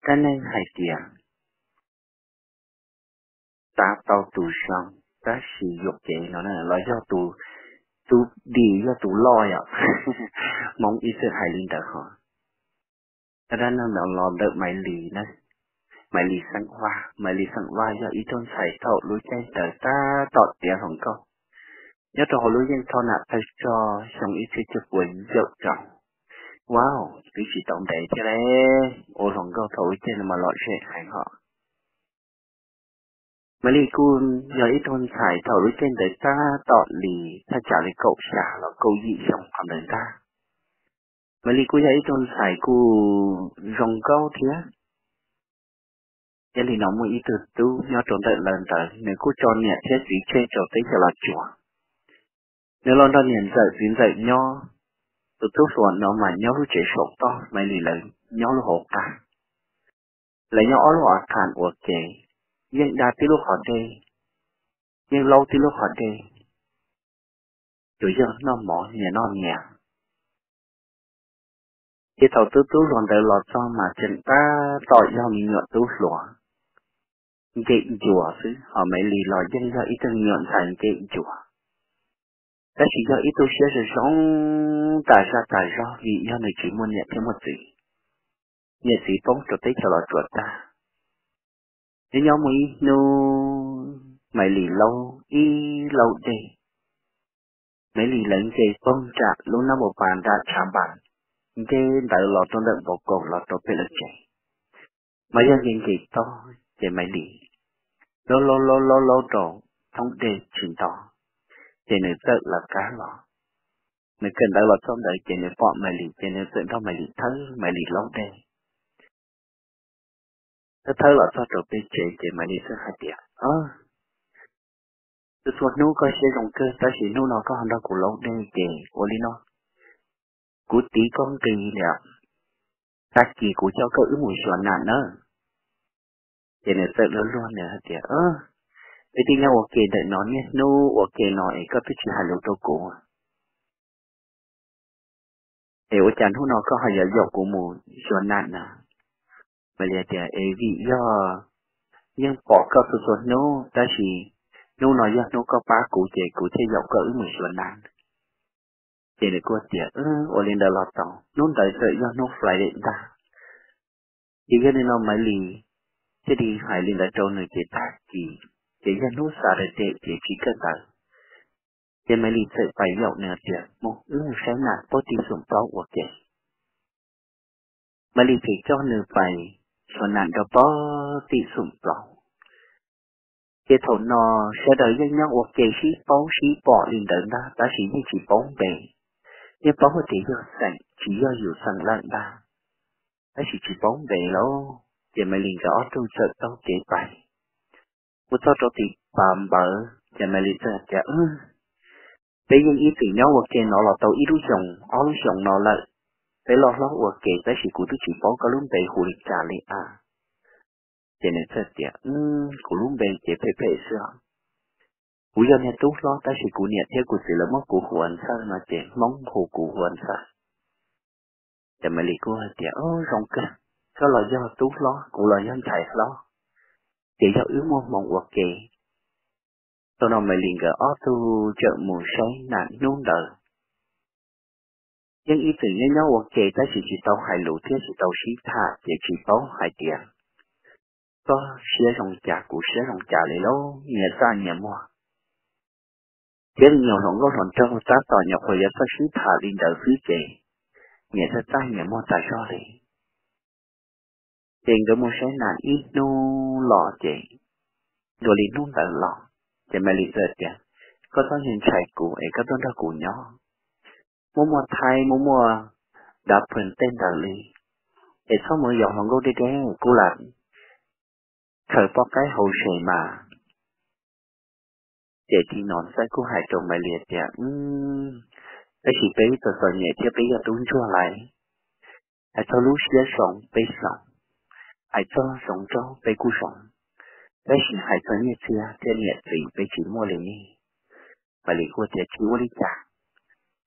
Dab neeg hais tias xav tau tus zoo tab sis yuam kev no los yog tus, tus dim yog tus loj yom. Hmoob ib txwm hais li ntawd hos. Dab neeg no los ntawm Maiv Lis na. Maiv Lis xeem Vaj, Maiv Lis xeem Vaj yog ib tug ntxhais thaum lub caij ntawd tab tom tiav hluas nkauj nyob rau hauv lub yeej thoj nam thawj tsog xyoo ib txhiab cuaj puas yim caum rau. Wow, twb tsis tau ntev thiab le, ua hluas nkauj thaum lub caij no mas lom zem heev hos. Maiv Lis kuj yog ib tug ntxhais thaum lub caij ntawd tab tom li thaj tsam li kaum xya los kaum yim xyoo qhov ntawd ntag. Maiv Lis kuj yog ib tug ntxhais kuj zoo nkauj thiab. Yog li no muaj ib tug tub nyob rau ntawm lawv ntawd, nws kuj tso niam thiab txiv tseg rau teb chaws Los Tsuas. Nws los nrog niam ntxawm txiv ntxawm nyob. Tus tub hluas no mas nyob lub tsev saum toj, Maiv Lis lawv nyob lub hauv qab. Lawv nyob ob lub av qhas ua ke, yeej da tib lub qhov dej, yeej laub tib lub qhov dej, tsuas yog noj mov nias noj nias. Ces thaum tub tub hluas ntawd los txog mas tseem tab tom yog me nyuam tub hluas nce ncuas xwb, hos Maiv Lis los yeej yog ib tug me nyuam ntxhais nce ncuas, tab sis yog ib tug siab zoo zoo tas zaj tas zog vim yog nws tsis muaj niam thiab muaj txiv. Niam txiv poob rau teb chaws Los Tsuas tag. Nyob nyob muaj ib hnub Maiv Lis laub ib laub dej, Maiv Lis lawv nce poog nram lub nab npau pas nram tshav npas, nce ntawd los rau ntawm npoo koom los rau pem lawv tsev. Mas yog nce nce toj ces Maiv Lis laub laub laub laub laub rau thoob dej tsis nto, ces nws txawm lawv qab los. Nws kawm ntawv los txog ntawd ces nws pom Maiv Lis ces nws txawm nrog Maiv Lis thawb Maiv Lis laub dej. Thawb thawb los txog rau pem tsev ces Maiv Lis txawm hais tias, Txhua txhua hnub koj siab zoo kawg tab sis hnub no koj ho nrog kuv laub dej ces ua li no, kuv tiv koj nqi li, tag kis kuv coj koj wb mus xyuas nam nawb. Ces nws txawm luag luag nws hais tias, Peb twb nyob ua ke ntawm no niaj hnub ua ke no es koj twb tsis hais lus rau kuv, es ua cas hnub no koj ho yuav yaum kuv mus xyuas nam na? Maiv Lis tias, Es vim yog yeej pom koj txhua txhua hnub tab sis hnub no yog hnub koj pab kuv ces kuv thiaj yaum koj wb mus xyuas nam. Ces nws kuj tias, Ua li ntawd los tau. Hnub ntawd txawm yog hnub Friday ntag. Ces yog li no Maiv Lis thiaj li hais li ntawd rau nws ces tag kis ces yog hnub Saturday ces tsis kawm ntawv. Ces Maiv Lis txawm pais yaum nws tias, Mus wb mus saib nam puag tim xoom plaub ua ke. Maiv Lis txawm coj nws pais xyuas nam rau puag tim xoom plaub. Ces thaum no sawv daws yeej nyob ua ke sib paub sib pom li ntawd ntag tab sis yeej tsis paub npe. Yeej paub hais tias yog xeem tsis yog yus xeem lawm ntag, tab sis tsis paub npe lauj. Ces Maiv Lis nkawd ob tug txawm taug kev pais mus txog rau tim pas npawv ces Maiv Lis txawm tias, Peb yeej ib txwm nyob ua ke no los tau ib lub xyoos ob lub xyoos no lawm. Peb loj hlob ua ke tab sis kuv twb tsis paub koj lub npe hu li cas li a. Ces nws txawm tias, Kuv lub npe ces phem phem xwb os. Kuv yog niag tub hlob tab sis kuv niam thiab kuv txiv lawv muab kuv hu ua Ntxawg no ces Hmoob hu kuv hu ua Ntxawg. Ces Maiv Lis kuj hais tias, Zoo kawg, koj los yog tub hlob kuv los yog ntxhais hlob, ces yog wb muaj hmoo ua ke. Thaum no Maiv Lis nkawd ob tug txawm mus saib nam hnub ntawd. Yeej ib txwm nyob nyob ua ke tab sis tsis tau hais lus thiab tsis tau sib tham ces tsis paub hais tias koj siab zoo cas kuv siab zoo cas li lauj, nyias txaj nyias muag. Thiab me nyuam hluas nkauj hluas nraug tab tom nyuam qhuav yuav txawj sib tham li ntawd xwb ces nyias txaj txaj nyias muag tas zog li. Ces nkawd mus saib nam ib hnub los ces dua li hnub ntawd los, ces Maiv Lis txawm tias, Koj txhob ntshai kuv es koj tuaj nrog kuv nyob. Muaj muaj thaib muaj muaj dav phees tej ntawd li, es txhob mus yaum hluas nkauj deb deb kuv lam khaws poj qaib hauv se mas. Ces thaum no Ntxawg kuj hais rau Maiv Lis tias, Tab sis peb txom txom nyem thiab peb yog tub ntsuag lawm, hais txog lub siab zoo peb zoo, hais txog zoo nraug peb kuj zoo, tab sis hais txog nyiaj txiag thiab niam txiv peb tsis muaj li ne. Maiv Lis kuj tias, Tsis ua li cas,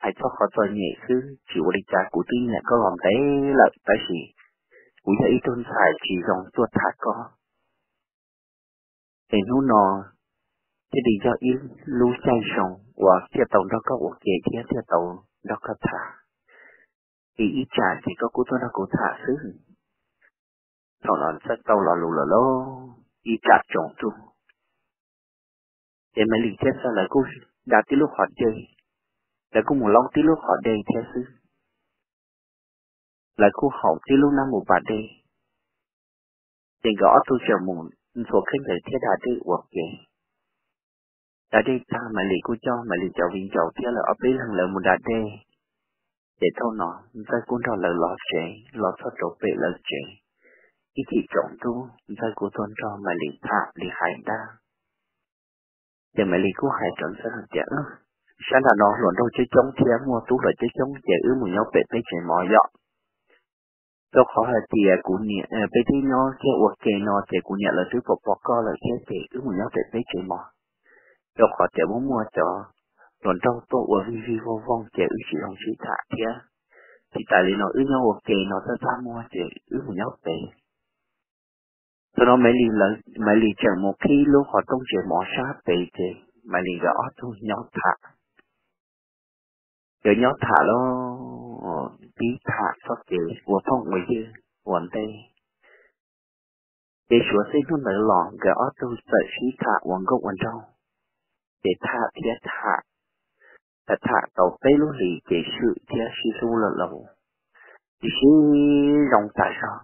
hais txog qhov txom nyem xwb tsis ua li cas, kuv twb nyiam koj los ntev lawm tab sis kuv yog ib tug ntxhais tsis zoo tuaj tham koj, es hnub no thiaj li yog ib lub caij zoo uas thiaj tau nrog koj ua ke thiab thiaj tau nrog koj tham. Es ib tsam ces koj kuj tuaj nrog kuv tham xwb. Thaum no Ntxawg tau lo lus lawm lauj, ib tsam tsaus ntuj ces Maiv Lis thiab Ntxawg lawv kuj da tib lub qhov dej, lawv kuj mus laub tib lub qhov dej thiab xwb. Lawv kuj haus tib lub nab npus pas dej, ces nkawd ob tug tseem mus ntxhua khaub ncaws thiab da dej ua ke. Da dej tag Maiv Lis kuj coj Maiv Lis cov viv ncaus thiab lawv ob peb leeg lawv mus da dej. Ces thaum no Ntxawg kuj nrog lawv los tsev, los txog rau pem lawv tsev, ib chim tsaus ntuj Ntxawg kuj tuaj nrog Maiv Lis tham li hais dab. Ces Maiv Lis kuj hais rau Ntxawg hais tias, sab nram no hluas nraug coob coob thiab muaj tub hluas coob coob ces wb mus nyob pem peb tsev mov yom. Rau qhov hais tias kuv niam, peb twb nyob kiag ua ke no ces kuv niam lawv twb pom pom koj lawm thiab ces wb mus nyob pem peb tsev mov. Rau qhov tias muaj muaj cov hluas nraug tuaj ua vij vij voog voog ces wb tsis zoo sib tham thiab. Tsis tas li no wb nyob ua ke no txaj txaj muag ces wb mus nyob pem. Thaum no Maiv Lis tseem mus qhib lub qhov rooj tsev mov sab pem ces Maiv Lis nkawd ob tug nyob tham. Nkawd nyob tham los pib tham txoj kev ua phooj ua ywg ua ntej. Ces suav xij hnub ntawd los nkawd ob tug txawm sib tham ua nkauj ua nraug, ces tham thiab tham, tham tham tau peb lub hlis ces swm thiab sib hlub lawm lauj. Ces sib zoo tas zog.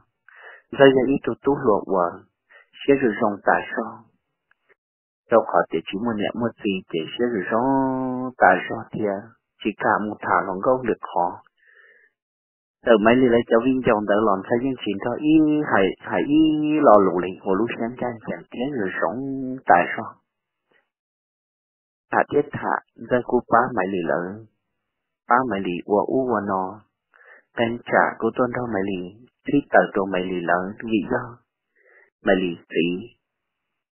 Ntxawg yog ib tug tub hluas uas siab zoo zoo tas zog, rau qhov tias tsis muaj niam muaj txiv ces siab zoo zoo tas zog thiab tsis kam mus tham hluas nkauj lwm qhov. Txawm Maiv Lis lawv cov viv ncaus ntawd los Ntxawg yeej tsis nrog ib hais ib lo lus li, ua lub siab ncaj ncees thiab zoo zoo tas zog. Tham thiab tham Ntxawg kuj pab Maiv Lis lawv, pab Maiv Lis ua ub ua no, qee tsam kuj tuaj nrog Maiv Lis txhib taws rau Maiv Lis lawv vim yog Maiv Lis txiv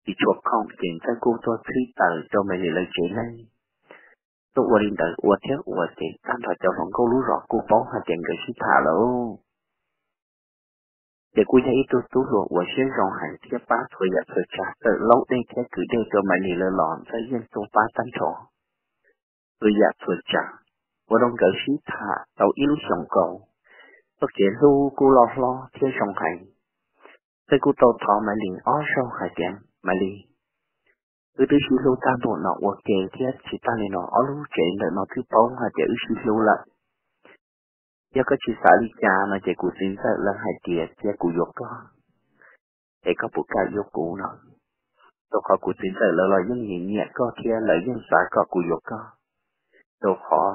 tsis tshua khoom ces Ntxawg kuj tuaj txhib taws rau Maiv Lis lawv tsev neeg. Tuaj ua li ntawd ua thiab ua ces tag nrho cov hluas nkauj lub zos kuj paub hais tias nkawd sib tham lawm. Ces kuj yog ib tug tub hluas uas siab zoo heev thiab pab txhua yam txhua tsav, txawm laub dej thiab kwv dej rau Maiv Lis lawv los Ntxawg yeej tuaj pab tag nrho txhua yam txhua tsav. Ua rau nkawd sib tham tau ib lub xyoos nkaus, txoj kev hlub kuj loj hlob thiab zoo heev. Ntxawg kuj tau thov Maiv Lis ob zaug hais tias, Maiv Lis, wb twb sib hlub tag npaum no ua ke thiab tsis tag li no ob lub tsev ntawm no twb paub hais tias wb sib hlub lawm. Yog koj tsis xav li cas no ces kuv txiv ntxawm lawv hais tias cia kuv yuav koj, es koj puas kam yuav kuv no? Rau qhov kuv txiv ntxawm lawv los yeej nyiam nyiam koj thiab lawv yeej xav kom kuv yuav koj, rau qhov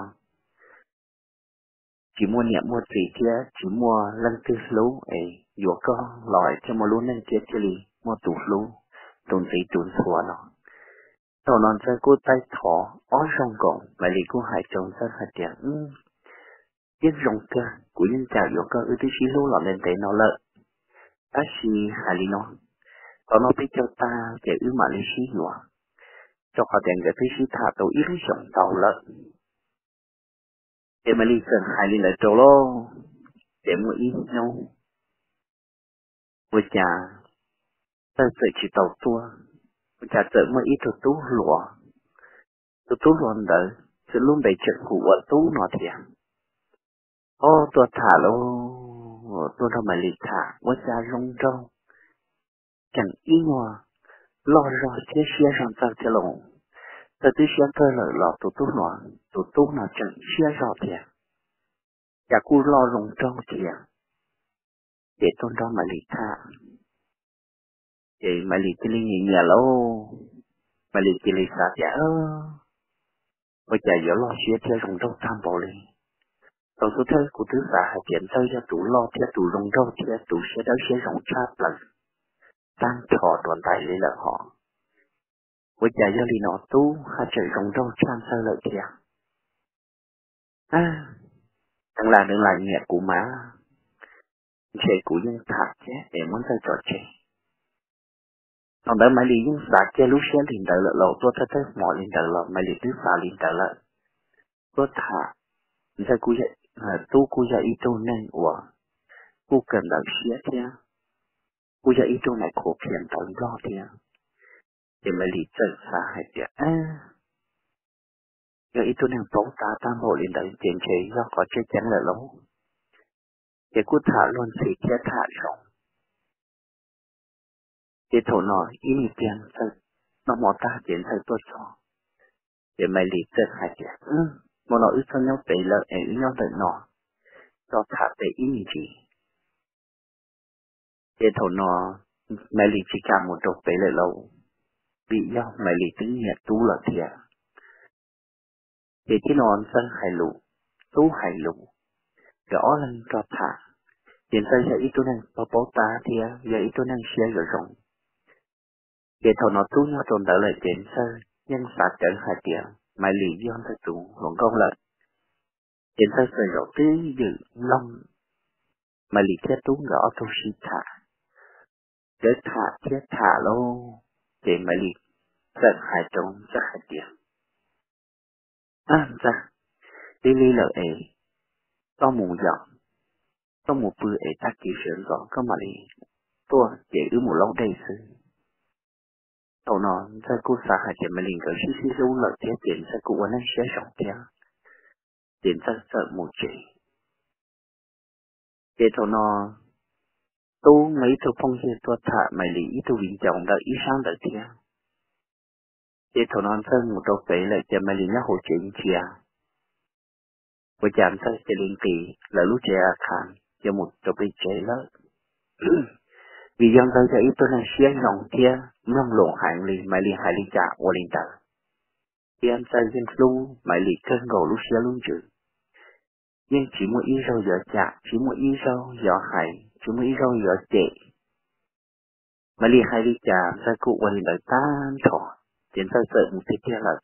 tsis muaj niam muaj txiv thiab tsis muaj leej twg hlub es yuav koj los thiaj muaj lub neej thiab thiaj li muaj tus hlub, tus ntxiv tus ntxhua no. Thaum no Ntxawg kuj taij thov ob zaug nkaus, Maiv Lis kuj hais rau Ntxawg hais tias, yeej zoo kawg, kuv yeej kam yuav koj, wb twb sib hlub los ntev ntev no lawm, tab sis hais li no, thaum no peb caug tag ces wb mam li sib yuav, rau qhov tias nkawd twb sib tham tau ib lub xyoos ntau lawm. Ces Maiv Lis txawm hais li ntawd rau lauj. Ces muaj ib hnub ua cas Ntxawg txawm tsis tau tuaj, ua cas txawm muaj ib tug tub hluas, tus tub hluas ntawd txawm lub npe tseem hu ua Tub no thiab. Ob tuaj tham lauj, tuaj nrog Maiv Lis tham ua cas zoo nraug, tseem ib nyuag loj zog thiab siab zog Ntxawg thiab lauj. Ntxawg twb siab kawg lawm los tus tub hluas, tus tub no tseem siab zog thiab, cas kuj loj zoo nraug thiab. Ces tuaj nrog Maiv Lis tham, ces Maiv Lis cia li nyiam nyiam lauj. Maiv Lis cia li xav tias, ua cas yuav loj siab thiab zoo nraug tag npaum li. Thaum xub thawj kuv twb xav hais tias Ntxawg yog tus loj thiab tus zoo nraug thiab tus siab dawb siab zoo tshaj plaws tag nrho dua ntais li lawm hos, ua cas yog li no Tub haj tseem zoo nraug tshaj Ntxawg lawm thiab. Deev lam deev lam nyiam kuv mas, ntshe kuv yeej tham kiag es muab Ntxawg tso tseg. Thaum ntawd Maiv Lis yeej xav kiag lub siab li ntawd lawm los tuaj thawj thawj hmo li ntawd los Maiv Lis twb xav li ntawd lawm. Tuaj tham, Ntxawg, Tub kuj yog ib tug neeg uas kuj kawm ntawv siab thiab, kuj yog ib tug neeg khuv khiav ntawv nplog thiab. Ces Maiv Lis txawm xav hais tias, yog ib tug neeg paub tab tag npaum li ntawd ces ntshe yog qhov tseeb ceeb lawm lauj. Ces kuj tham luag ntxhi thiab tham zoo. Ces thaum no ib me pliag Ntxawg noj hmo tag ces Ntxawg tuaj txog, ces Maiv Lis txawm hais tias, hmo no wb txhob nyob pem lawm es wb nyob ntawm no, tso tham pem ib me ntsis. Ces thaum no Maiv Lis tsis kam mus rau pem lawm lauj, vim yog Maiv Lis twb nyiam Tub lawm thiab. Ces tib no Ntxawg hais lus, Tub hais lus, nkawd ob leeg rov tham. Ces Ntxawg yog ib tug neeg paub paub tab thiab yog ib tug neeg siab yuav zoo. Ces thaum no Tub nyob rau ntawd lawm ces Ntxawg yeej xav ceev hais tias Maiv Lis yog Ntxawg tus hluas nkauj lawm. Ces Ntxawg txawm zaum twj ywm mloog Maiv Lis thiab Tub nkawd ob tug sib tham. Nkawd tham thiab tham lauj, ces Maiv Lis txawm hais rau Ntxawg hais tias, Ntxawg, lig lig lawm es koj mus yom, koj mus pw es tag kis sawv ntxov koj mam li tuaj ces wb mus laub dej xwb. Thaum no Ntxawg kuj xav hais tias Maiv Lis nkawd sib sib hlub lawm thiab ces Ntxawg kuj ua neej siab zoo thiab, ces Ntxawg txawm mus tsev. Ces thaum no Tub muaj ib tug phooj ywg tuaj tham Maiv Lis ib tug viv ncaus ntawm ib sab ntawd thiab. Ces thaum no Ntxawg mus rau pem lawm ces Maiv Lis nyob hauv tsev ntsia. Ua cas Ntxawg cia li nqis lawv lub tsev a kha, cia mus rau pem tsev lawm. Vim yog Ntxawg yog ib tug neeg siab zoo thiab mloog lus heev li, Maiv Lis hais li cas ua li ntawd. Thiab Ntxawg yeej hlub Maiv Lis kawg nkaus lub siab lub ntsws, yeej tsis muaj ib zaug yuav cam, tsis muaj ib zaug yuav hais, tsis muaj ib zaug yuav cem. Maiv Lis hais li cas Ntxawg kuj ua li ntawd tag nrho. Ces Ntxawg txawm mus tiag tiag lawm.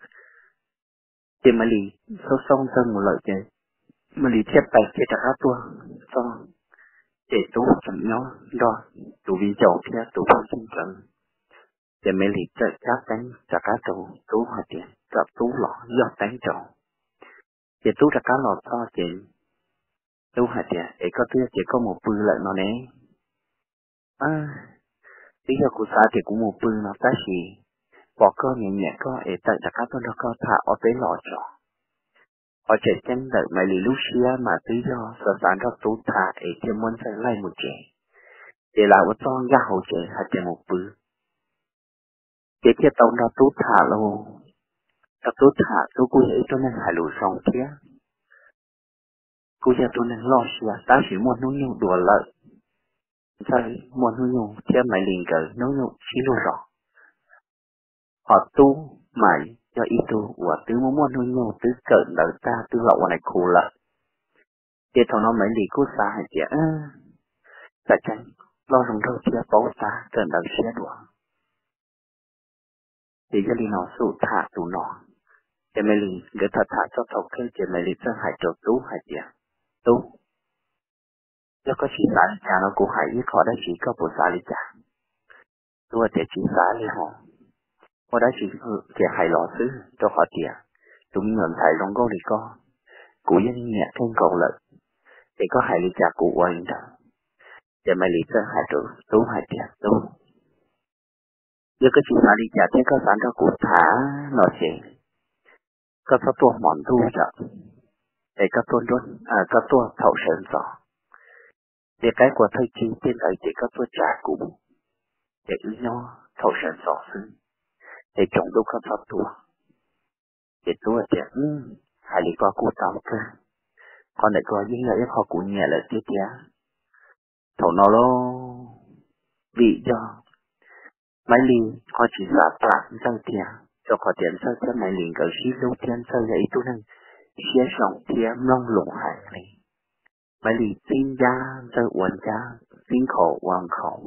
Ces Maiv Lis xauj xauj Ntxawg mus lawm ces Maiv Lis thiaj pais thiaj rov qab tuaj txog. Ces Tub tseem nyob nrog tus viv ncaus thiab tus phooj ywg nkawd. Ces Maiv Lis txawm cab teeb rov qab rau Tub hais tias kom Tub los yog teeb rau. Ces Tub rov qab los txog ces Tub hais tias, Es koj twb yog ces koj mus pw lawm no ne? Twb yog kuv xav tias kuv mus pw no tab sis pom koj nyiam nyiam koj es tawm rov qab tuaj nrog koj tham ob peb los tso. Qhov tseem ceeb ntawm Maiv Lis lub siab mas twb yog xav xav nrog Tub tham es thiaj muab Ntxawg laij mus tsev. Ces lawv ua txoj nkag hauv tsev hais tias mus pw. Ces thiaj tau nrog Tub tham lauj. Nrog Tub tham, Tub kuj yog ib tug neeg hais lus zoo thiab, kuj yog tus neeg loj siab, tab sis muaj hnub nyoog dua lawm. Ntxawg muaj hnub nyoog thiab Maiv Lis nkawd hnub nyoog sib luag zos. Ho Tub mas yog ib tug uas twb muaj muaj hnub nyoog twb kawm ntawv tag twb los ua nais khu lawm. Ces thaum no Maiv Lis kuj xav hais tias, txawm tseeb, loj zoo nraug thiab paub tab kawm ntawv siab dua. Ces yog li no xub tham tus no, ces Maiv Lis nkawd tham tham txog thaum kawg ces Maiv Lis txawm hais rau Tub hais tias, Tub, yog koj tsis xav li cas no kuv hais ib qho dab tsi koj puas xav li cas? Tub tias, Tsis xav li hos, muaj dab tsi ces hais los xwb, rau qhov tias tus me nyuam ntxhais zoo nkauj li koj, kuv yeej nyiam kawg nkaus lawm, ces koj hais li cas kuv ua li ntawd. Ces Maiv Lis txawm hais rau Tub hais tias, Tub, yog koj tsis xav li cas thiab koj xav nrog kuv tham no ces koj txhob tuaj hmo ntuj yom, es koj tuaj, koj tuaj thaum sawv ntxov. Ces qaib qua thawj cig tej ntawd ces koj tuaj tsa kuv, ces wb nyob thaum sawv ntxov xwb, es tsaus ntuj koj txhob tuaj. Ces Tub tias, Hais li koj kuj tau kawg, qhov ntawm koj yeej yog ib qho kuv nyiam lawm tiag tiag. Thaum no lauj, vim yog Maiv Lis ho tsis xav plam Ntxawg thiab, rau qhov tias Ntxawg thiab Maiv Lis nkawd sib hlub thiab Ntxawg yog ib tug neeg siab zoo thiab mloog lus heev li. Maiv Lis txib ncaj Ntxawg ua ncaj, txib nkhaus ua nkhaus,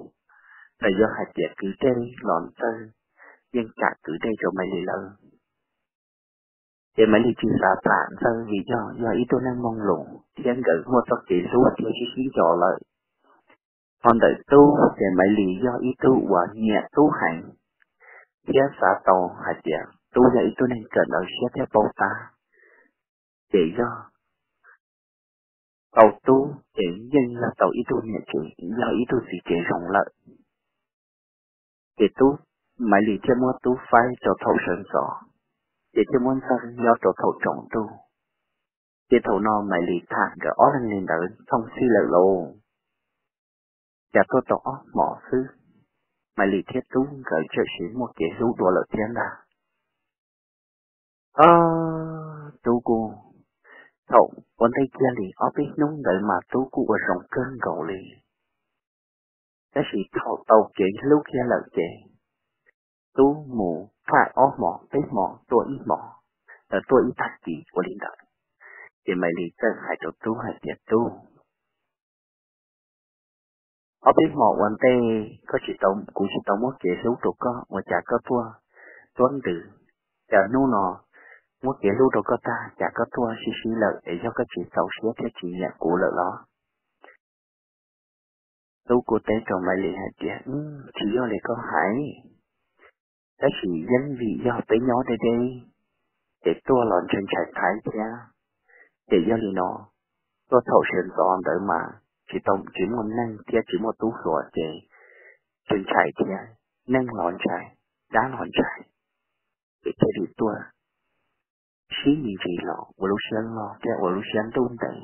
txawm yog hais tias kwv dej los Ntxawg yeej kam kwv dej rau Maiv Lis lawm. Ces Maiv Lis tsis xav plam Ntxawg vim yog, yog ib tug neeg mloog lus thiab nkawd muaj txoj kev hlub thiab sib sib nco lawm. Ho ntawm Tub ces Maiv Lis yog ib tug uas nyiam Tub heev, thiab xav tau hais tias Tub yog ib tug neeg kawm ntawv siab thiab paub tab. Ces yog tau tub ces yeej yog tau ib tug niam tsev, yog ib tug txiv tsev zoo lawm. Ces tub, Maiv Lis thiaj muab tub faib rau thaum sawv ntxov, ces thiaj muab Ntxawg nyob rau thaum tsaus ntuj. Ces thaum no Maiv Lis tham nkawd ob leeg li ntawd thooj txhij lawm lauj, cas tuaj tau ob hmos xwb, Maiv Lis thiab tub nkawd txawm sis muaj kev hlub dua lawm thiab ntag. Ob tub kuj, thaum ua ntej kiag li ob peb hnub ntawd mas tub kuj ua zoo kawg nkaus li. Tab sis thaum tau kev hlub kiag lawm ces tub mus tham ob hmos peb hmos tuaj ib hmos, lawv tuaj ib tag kis ua li ntawd. Ces Maiv Lis txawm hais rau tub hais tias, Tub, ob peb hmos ua ntej koj tsis tau, kuv tsis tau muab kev hlub rau koj, ua cas koj tuaj tuab ntws, cas hnub no muab kev hlub rau koj tag cas koj tuaj sib sib lawm, es yog koj tsis txaus siab thiab tsis nyiam kuv lawm los? Tub kuj teb rau Maiv Lis hais tias, Tsis yog li koj hais, tab sis yeej vim yog peb nyob deb deb, ces tuaj los ntshai ntshai thaib thiab. Ces yog li no, tuaj thaum sawv ntxov ntawd mas tsis tau, tsis muaj neeg thiab tsis muaj tub hluas ces ntshai ntshai thiab, neeg los ntshai, dab los ntshai, ces thiaj li tuaj sib me ntsis los ua lub siab loj thiab ua lub siab ntuj ntev.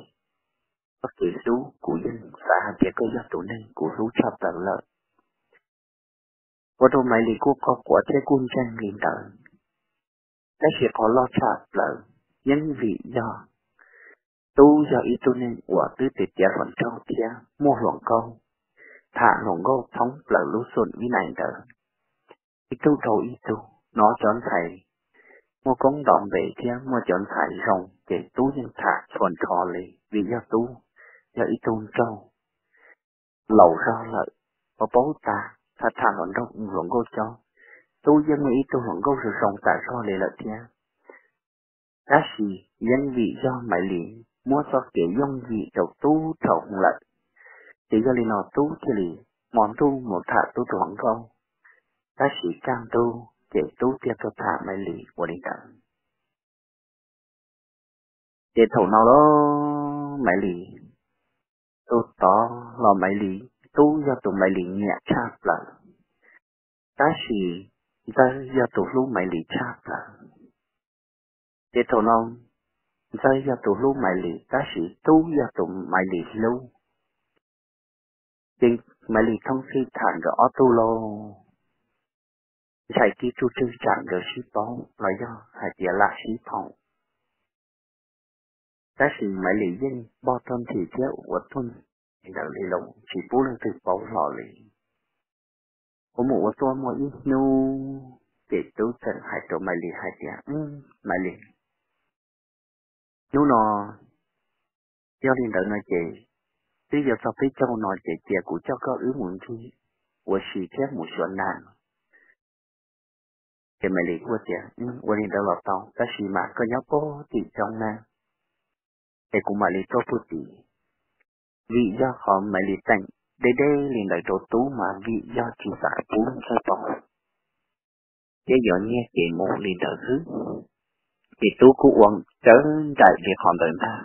Koj kev hlub kuv yeej xav hais tias koj yog tus neeg kuv hlub tshaj plaws lawm. Ua rau Maiv Lis kuj qhuas quav thiab kuj ntseeg li ntawd. Tab sis qhov loj tshaj plaws yeej vim yog tub yog ib tug neeg uas twb tiav tiav hluas nraug thiab muaj hluas nkauj, tham hluas nkauj thoob plaws lub xum vib nais ntawd, ib tug dhau ib tug. Hnov cov ntxhais muaj koob nto npe thiab muaj cov ntxhais zoo ces tub yeej tham txhua nrho li, vim yog tub yog ib tug nraug laus zog lawm, paub paub tag, tham tham hluas nraug hluas nkauj cob, tub yeej muaj ib tug hluas nkauj zoo zoo tas zog li lawm thiab. Tab sis yeej vim yog Maiv Lis muab txoj kev yooj yim rau tub dhau lawm, ces yog li no tub thiaj li hmo ntuj mus tham tub tus hluas nkauj, tab sis kaj ntug ces tub thiaj tuaj tham Maiv Lis ua li ntawd. Ces thaum no los Maiv Lis, tus tod los Maiv Lis, tub yog tus Maiv Lis nyiam tshaj plaws, tab sis Ntxawg yog tus hlub Maiv Lis tshaj plaws. Ces thaum no Ntxawg yog tus hlub Maiv Lis tab sis tub yog tus Maiv Lis hlub. Ces Maiv Lis thooj txhij tham nkawd ob tug lauj, ntshai tib tsuj tswg tsam nkawd sib paub los yog hais tias lam sib phoom. Tab sis Maiv Lis yeej npog tuaj nthi thiab ua tuaj ntawd li los tsis pub leej twg paub hlo li. Ua mus ua tuaj muaj ib hnub ces tub txawm hais rau Maiv Lis hais tias, Maiv Lis, hnub no yog li ntawd no ces twb yuav txog peb caug no ces cia kuv coj koj wb mus ncig ua si thiab mus xyuas nas. Ces Maiv Lis kuj tias, Ua li ntawd los tau, tab sis mas koj nyob puag tim roob na, es kuv mam li tuaj puag tim. Vim yog qhov Maiv Lis teem deb deb li ntawd rau tub mas vim yog tsis xav pub Ntxawg paub thiab yuav nyiag kev mus li ntawd xwb. Ces tub kuj ua cawv nraim li qhov ntawd ntag.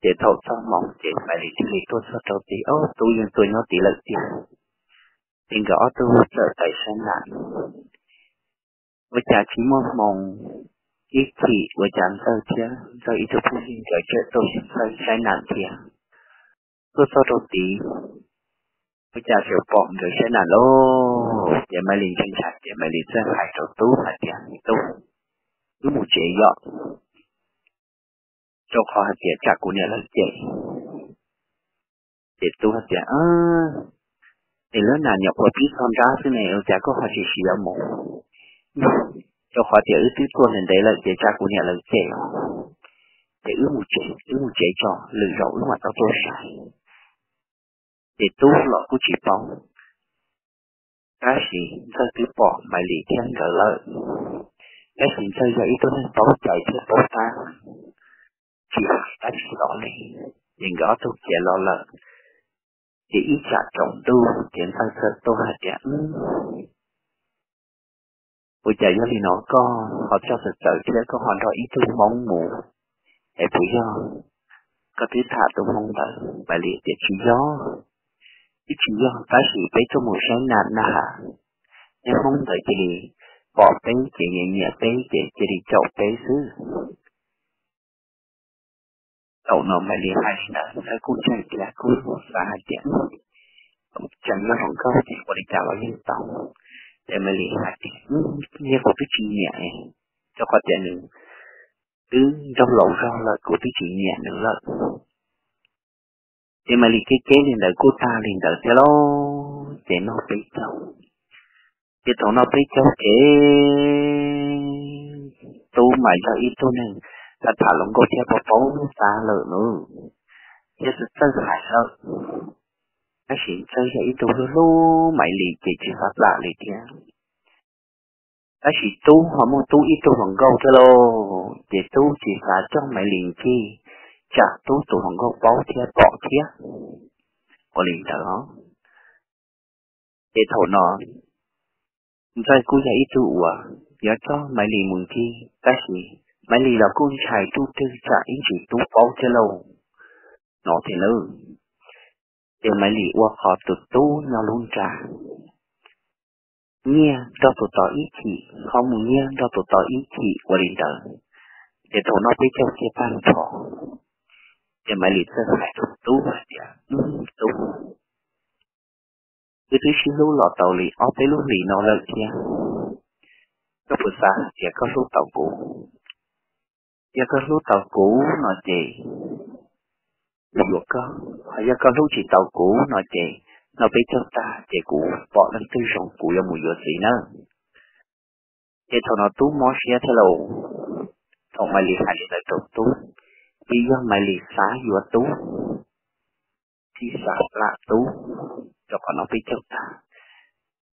Ces thaum txog hmo ces Maiv Lis thiaj li tuaj txog rau tid, ob tub yeej tuaj nyob tid lawm tiag. Ces nkawd ob tug txawm pais saib nas, ua cas tsis muaj hmoo, ib chim ua cas Ntxawg thiab Ntxawg ib tug phooj ywg nkawd txawm tuaj saib nas thiab. Tuaj txog rau tid, ua cas tseem pom nkawd saib nas lauj. Ces Maiv Lis ntshai ntshai ces Maiv Lis txawm hais rau tub hais tias, Tub, wb mus tsev yom, rau qhov hais tias tsam kuv niam lawv cem. Ces tub hais tias, Es lub nas nyuam qhuav pib txog nrab xwb ne, ua cas koj ho tsis siv mus? Rau qhov tias wb twb tuaj ntev ntev lawm ces tsam kuv niam lawv cem os. Ces wb mus tsev, wb mus tsev tso, lwm zaus wb mam tau tuaj saib. Ces tub los kuj tsis paub, tab sis Ntxawg twb pom Maiv Lis thiab nkawd lawm. Tab sis Ntxawg yog ib tug neeg paub cai thiab paub tab, tsis hais dab tsi los li, ces nkawd ob tug khiav los lawm. Ces ib tsam tsaus ntuj ces Ntxawg txawm tuaj hais tias, Ua cas yog li no koj ho txawj txawv txawv thiab koj ho nrog ib tug Hmoob mus, es puas yog koj twb tham tus hmoob ntawd. Maiv Lis tias tsis yog, twb tsis yog, tab sis peb tuaj mus saib na na has, niag hmoob ntawd cia li pom peb ces nyiam nyiam peb ces cia li caum peb xwb. Thaum no Maiv Lis hais li ntawd Ntxawg kuj ntshai thiab kuj xav hais tias tseem yog hluas nkauj ces ua li cas los yeej tau. Ces Maiv Lis hais tias niag kuv twb tsis nyiam, rau qhov tias nws twb nraug laus zog lawm kuv twb tsis nyiam nws lawm. Ces Maiv Lis keb keb li ntawd kuj tag li ntawd thiab lauj, ces noj peb caug. Ces thaum noj peb caug ces Tub mas yog ib tug neeg tham tham hluas nkauj thiab paub paub lub xav lawm nws thiab txawj hais lawm. Tab sis Ntxawg yog ib tug hlub hlub Maiv Lis ces tsis xav plam li thiab. Tab sis Tub ho muaj Tub ib tug hluas nkauj thiab lauj, ces Tub tsis xav coj Maiv Lis nkig tsam Tub tus hluas nkauj paub thiab pom thiab. Ua li ntawd os, ces thaum no Ntxawg kuj yog ib tug uas yuav coj Maiv Lis mus nkig, tab sis Maiv Lis los kuj ntshai ruj rwg tsam ib ntsis Tub paub thiab lauj no thiab nawb. Ces Maiv Lis ua qhov tus tub nyob lub nra, nyiag nrog tus tod ib chim, ho mus nyiag nrog tus tod ib chim ua li ntawd. Ces thaum noj peb caug kiag tag nrho, ces Maiv Lis txawm hais rau Tub hais tias, Tub, wb twb sib hlub los tau li ob peb lub hlis no lawm thiab, koj puas xav hais tias koj hlub tau kuv? Yog koj hlub tau kuv no ces kuv yuav koj, ho yog koj hlub tsis tau kuv no ces noj peb caug tag ces kuv pom leej twg zoo kuv yuav mus yuav txiv nawb. Ces thaum no Tub mob siab thiab lauj. Thaum Maiv Lis hais li ntawd rau Tub, vim yog Maiv Lis xav yuav Tub, tsis xav plam Tub, rau qhov noj peb caug tag.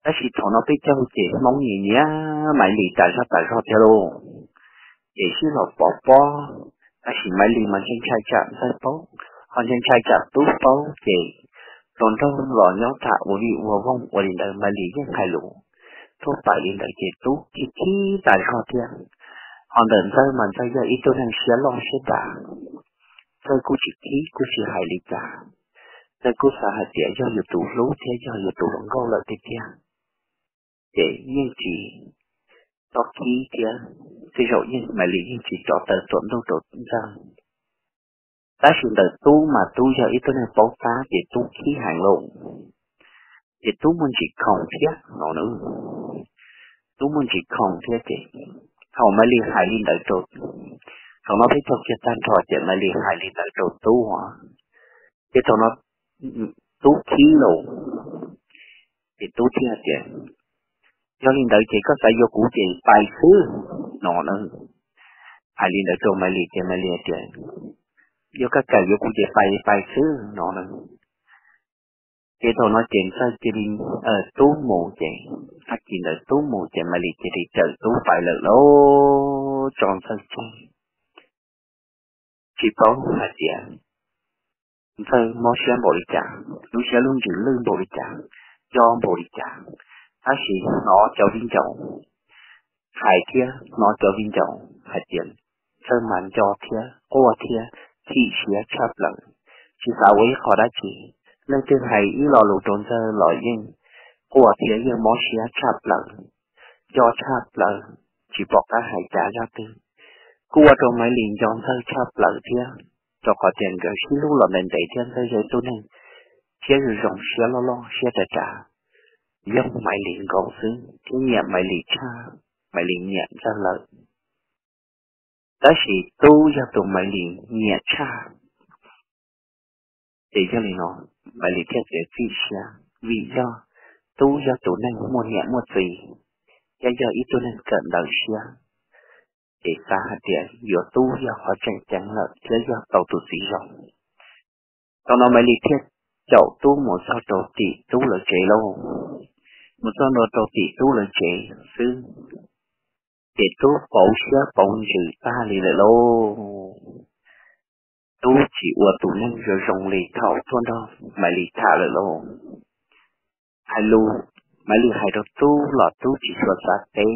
Tab sis thaum noj peb caug ces Hmoob nyiam nyiam Maiv Lis tas zog tas zog thiab lauj. Ces sib los pov pob, tab sis Maiv Lis mas ntshai ntshai tsam Ntxawg paub, ho ntshai ntshai tsam Tub paub ces hluas nraug los nyob tham ua vij ua voog ua li ntawd Maiv Lis yeej hais lus thuaj pais li ntawd ces Tub khib khib tas zog thiab. Ho ntawm Ntxawg mas Ntxawg yog ib tug neeg siab loj siab dav, Ntxawg kuj tsis khib kuj tsis hais li cas. Ntxawg kuj xav hais tias yog yus tus hlub thiab yog yus tus hluas nkauj lawm tiag tiag ces yeej tsis txhob khib thiab, tej zaum yeej Maiv Lis yeej tsis rov taw tuam ntuj rau Ntxawg. Tab sis ntawm Tub mas Tub yog ib tug neeg paub tab ces Tub khib heev lauj. Ces Tub muaj ntsis khoom thiab no na. Tub muaj ntsis khoom thiab ces thaum Maiv Lis hais li ntawd rau, thaum no peb caug kiag tag nrho ces Maiv Lis hais li ntawd rau Tub os, ces thaum no Tub khib lauj. Ces Tub thiaj tias, yog li ntawd ces koj xav yuav kuv ces pais xwb no na. Hais li ntawd rau Maiv Lis ces Maiv Lis tias, yog koj kam yuav kuv ces pais pais xwb no na. Ces thaum no ces Ntxawg cia li, Tub mus ces, tag kis ntawd Tub mus ces Maiv Lis cia li caum Tub pais lawm lauj, tso Ntxawg tseg. Tsis paub hais tias Ntxawg mob siab npaum li cas, lub siab lub ntsws lwj npaum li cas, nco npaum li cas, tab sis hnov cov viv ncaus hais thiab hnov cov viv ncaus hais tias Ntxawg mas nco thiab quaj thiab chim siab tshaj plaws, tsis xav ua ib qho dab tsi. Leej twg hais ib lo lus rau Ntxawg los yeej quaj thiab yeej mob siab tshaj plaws, nco tshaj plaws, tsis pom qab hais cas zaj twg. Kuj ua rau Maiv Lis nco Ntxawg tshaj plaws thiab, rau qhov tias nkawd sib hlub los ntev ntev thiab Ntxawg yog ib tug neeg siab zoo zoo, siab loj loj, siab tsav tsav, yog Maiv Lis nkaus xwb thiab nyiam Maiv Lis tshaj, Maiv Lis nyiam Ntxawg lawm. Tab sis Tub yog tus Maiv Lis nyiam tshaj, ces yog li no Maiv Lis thiaj txiav txim siab, vim yog Tub yog tus neeg muaj niam muaj txiv, thiab yog ib tug neeg kawm ntawv siab, ces xav hais tias yuav Tub yog qhov tseem ceeb lawm thiab yog tau tus txiv zoo. Thaum no Maiv Lis thiaj caum Tub mus txog rau tim Tub lawv tsev lauj. Mus txog ntua rau tim Tub lawv tsev xwb, ces Tub pauv siab pauv ntsws tag li lawm lauj. Tub tsis ua tus neeg zoo zoo li thaum tuaj nrog Maiv Lis tham lawm lauj. Hais lus, Maiv Lis hais rau Tub los Tub tsis tshua xav teb.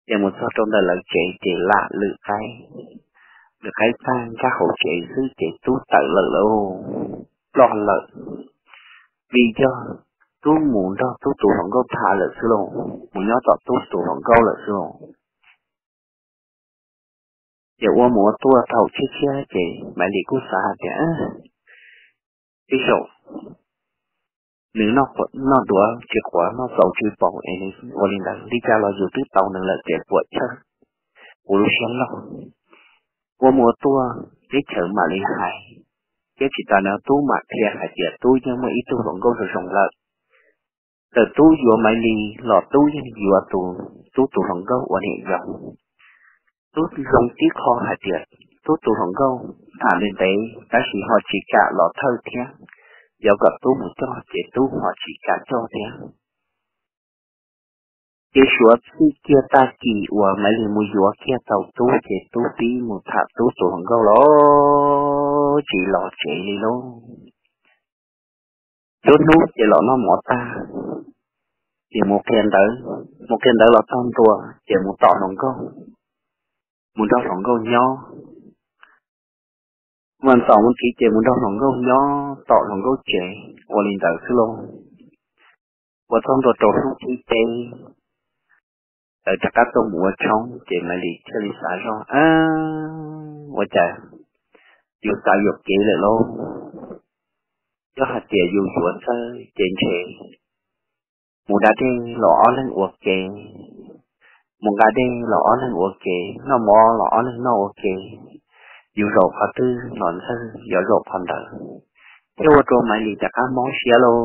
Ces mus txog rau ntawm lawv tsev ces lam lwm qaib, nws qaib tag nkag hauv tsev xwb ces tub tawm lawm lauj, ploj lawm. Vim yog tub mus nrog tub tus hluas nkauj tham lawm xwb lauj, mus nyob tom tub tus hluas nkauj lawm xwb lauj. Ces ua mus ua tuaj thaum tshiab tshiab ces Maiv Lis kuj xav hais tias, Ib zaug nws noj duav tsis quav, noj txaus tsis paum es nws ua li ntawd, li cas los yus twb tau nws lawm ces puam chawj kuv lub siab loj. Ua mus ua tuaj teb chaws mam li hais, thiab tsis tas no tub mam qhia hais tias tub yeej muaj ib tug hluas nkauj zoo zoo lawm. Txawm tub yuav Maiv Lis los tub yeej yuav tus, tub tus hluas nkauj ua niam yau. Tub zoo tib qho hais tias tub tus hluas nkauj tham ntev ntev tab sis ho tsis kam los thawj thiab, yuav kom tub mus coj ces tub ho tsis kam coj thiab. Ces suav txij kiag tag kis uas Maiv Lis mus yuav kiag tau tub ces tub pib mus tham tub tus hluas nkauj los tsis los tsev li lauj. Nruab hnub ces los noj mov tag, ces mus qhia ntawv, mus qhia ntawv los txog ntua ces mus tom hluas nkauj, mus nrog hluas nkauj nyob. Mas tom mus tid ces mus nrog hluas nkauj nyob tom hluas nkauj tsev, ua li ntawd xwb lauj. Ua txog ntua rau hnub thib peb, lawv rov qab tuaj mus ua tshoob ces Maiv Lis thiaj li xav zoj, Ua cas yus xav yuam kev lawm lauj? Yog hais tias yus yuav Ntxawg ces ntshe mus da dej los ob leeg ua ke, mus nqa dej los ob leeg ua ke, noj mov los ob leeg noj ua ke, yus zaum qhov twg los Ntxawg yuav zaum qhov ntawd, thiaj ua rau Maiv Lis rov qab mob siab lauj,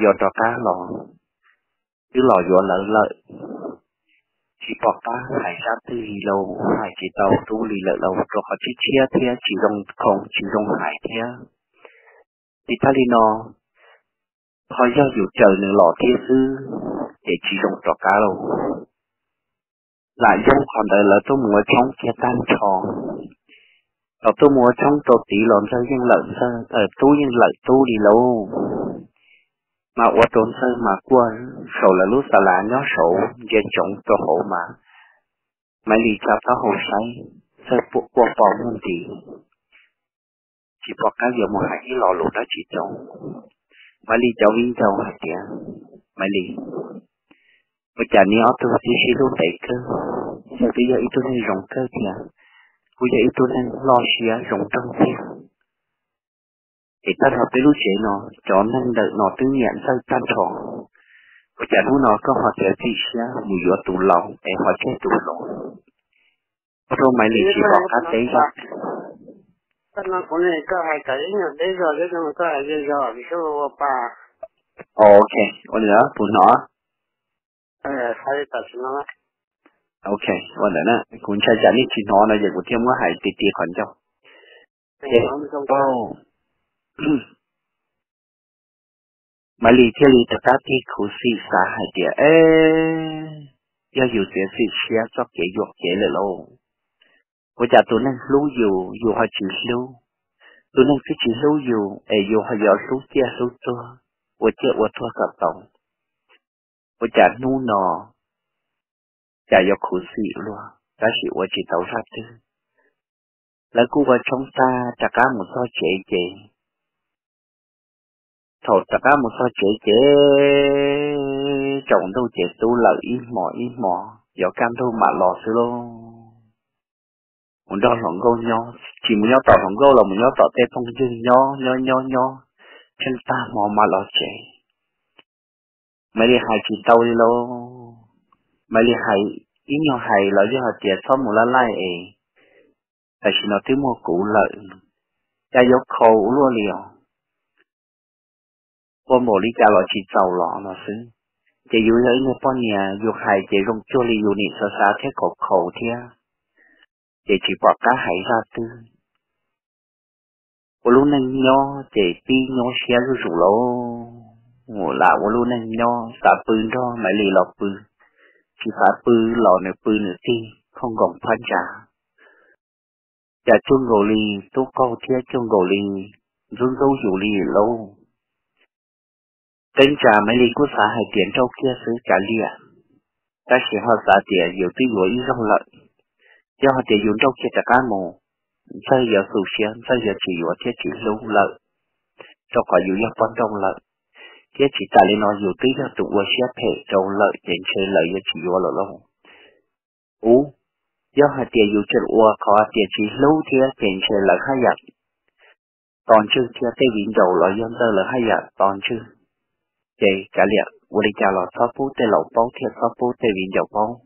yog rov qab los twb los yuav lawv lawm, tsis pom qab hais zaj twg li lauj, hais tsis tau tub li lawm lauj, rau qhov tshiab tshiab thiab tsis zoo khoo tsis zoo hais thiab. Tsis tas li no, qhov yog yus caw nws los thiab xwb ces tsis zoo rov qab lauj. Lam yog qhov ntawd lawv tuaj mus ua tshoob kiag tag nrho, thaum tuaj mus ua tshoob rau tid los Ntxawg yeej lawm Ntxawg, tub yeej lawm tub li lauj. Mas ua rau Ntxawg mas quaj saum lawv lub xa las nyob saud ntsia ntsoov rau hauv mas Maiv Lis tsa taub hau saib, Ntxawg quaj pom muag nti, tsis pom qab yuav mus hais ib lo lus dab tsi rau Maiv Lis cov viv ncaus hais tias, Maiv Lis, ua cas nej ob tug twb sib hlub ntev kawg, Ntxawg twb yog ib tug neeg zoo kawg thiab, kuj yog ib tug neeg loj siab zoo nraug thiab, es tag nrho peb lub tsev no cov neeg ntawm no twb nyiam Ntxawg tag nrho, ua cas hnub no koj ho txiav txim siab mus yuav tus laus es ho tseg tus hluas? Ua rau Maiv Lis tsis pom qab teb zog. Ok, ua li puas hnov? Ok, ua ntawd na, kuv ntshai tsam nej tsis hnov no ces kuv thiaj muab hais tiag tiag qhov ncauj. Maiv Lis thiaj li rov qab tig khuv xim xav hais tias, E, yog yus txiav txim siab txoj kev yuam kev lawm lauj, ua cas tus neeg hlub yus yus ho tsis hlub, tus neeg twb tsis hlub yus es yus ho yuav hlub ciaj hlub tuag, ua ciaj ua tuag kom tau. Ua cas hnub no cas yuav khuv xim luaj tab sis ua tsis tau zaj twg. Lawv kuj ua tshoob tag rov qab mus txog tsev ces thaum rov qab mus txog tsev ces tsaus ntuj ces tub lawm ib hmos ib hmos, yuav kaj ntug mam los xwb lauj. Mus nrog hluas nkauj nyob, tsis mus nyob tom hluas nkauj los mus nyob tom tej phooj ywg nyob nyob nyob nyob, tsheej tag hmo mam los tsev. Maiv Lis hais tsis tau li lauj. Maiv Lis hais, ib nyuag hais los yog hais tias txhob mus laj laij es tam sim no twb muaj kuv lawm, cas yuav khau ua luaj li os. Ua npaum li cas los tsis txaus los no xwb. Ces yus yog ib nyuag poj niam yus hais ces zoo cuag li yus nim xav xav thiab khau khau thiab, ces tsis pom qab hais zaj twg. Ua lub neej nyob ces pib nyuaj siab zuj zus lauj. Lam ua lub neej nyob xav pw nrog Maiv Lis los pw, tsis xav pw los nws pw nws tig khooj nkoos phab ntsa. Cas cuag nkaus li tub qaug thiab cuag nkaus li ntxub ntxub yus li lauj. Tej ntsa Maiv Lis kuj xav hais tias nrauj kiag xwb kav liam, tab sis ho xav tias yus twb yuav ib zaug lawm, yog hais tias yus nrauj kiag rov qab mus Ntxawg yuav xu siab, Ntxawg yuav tsis yuav thiab tsis hlub lawm, rau qhov yus yog poj nrauj lawm, thiab tsis tas li no yus twb yog tus ua siab phem rau lawm ces ntshe lawv yuav tsis yuav lawm lauj. Ub, yog hais tias yus tseem ua qhov tias tsis hlub thiab ces ntshe lawv haj yam tos ntswg thiab, tej viv ncaus los yog Ntxawg lawv haj yam tos ntswg. Ces kav liam, ua li cas los txhob pub tej laus paub thiab txhob pub tej viv ncaus paub.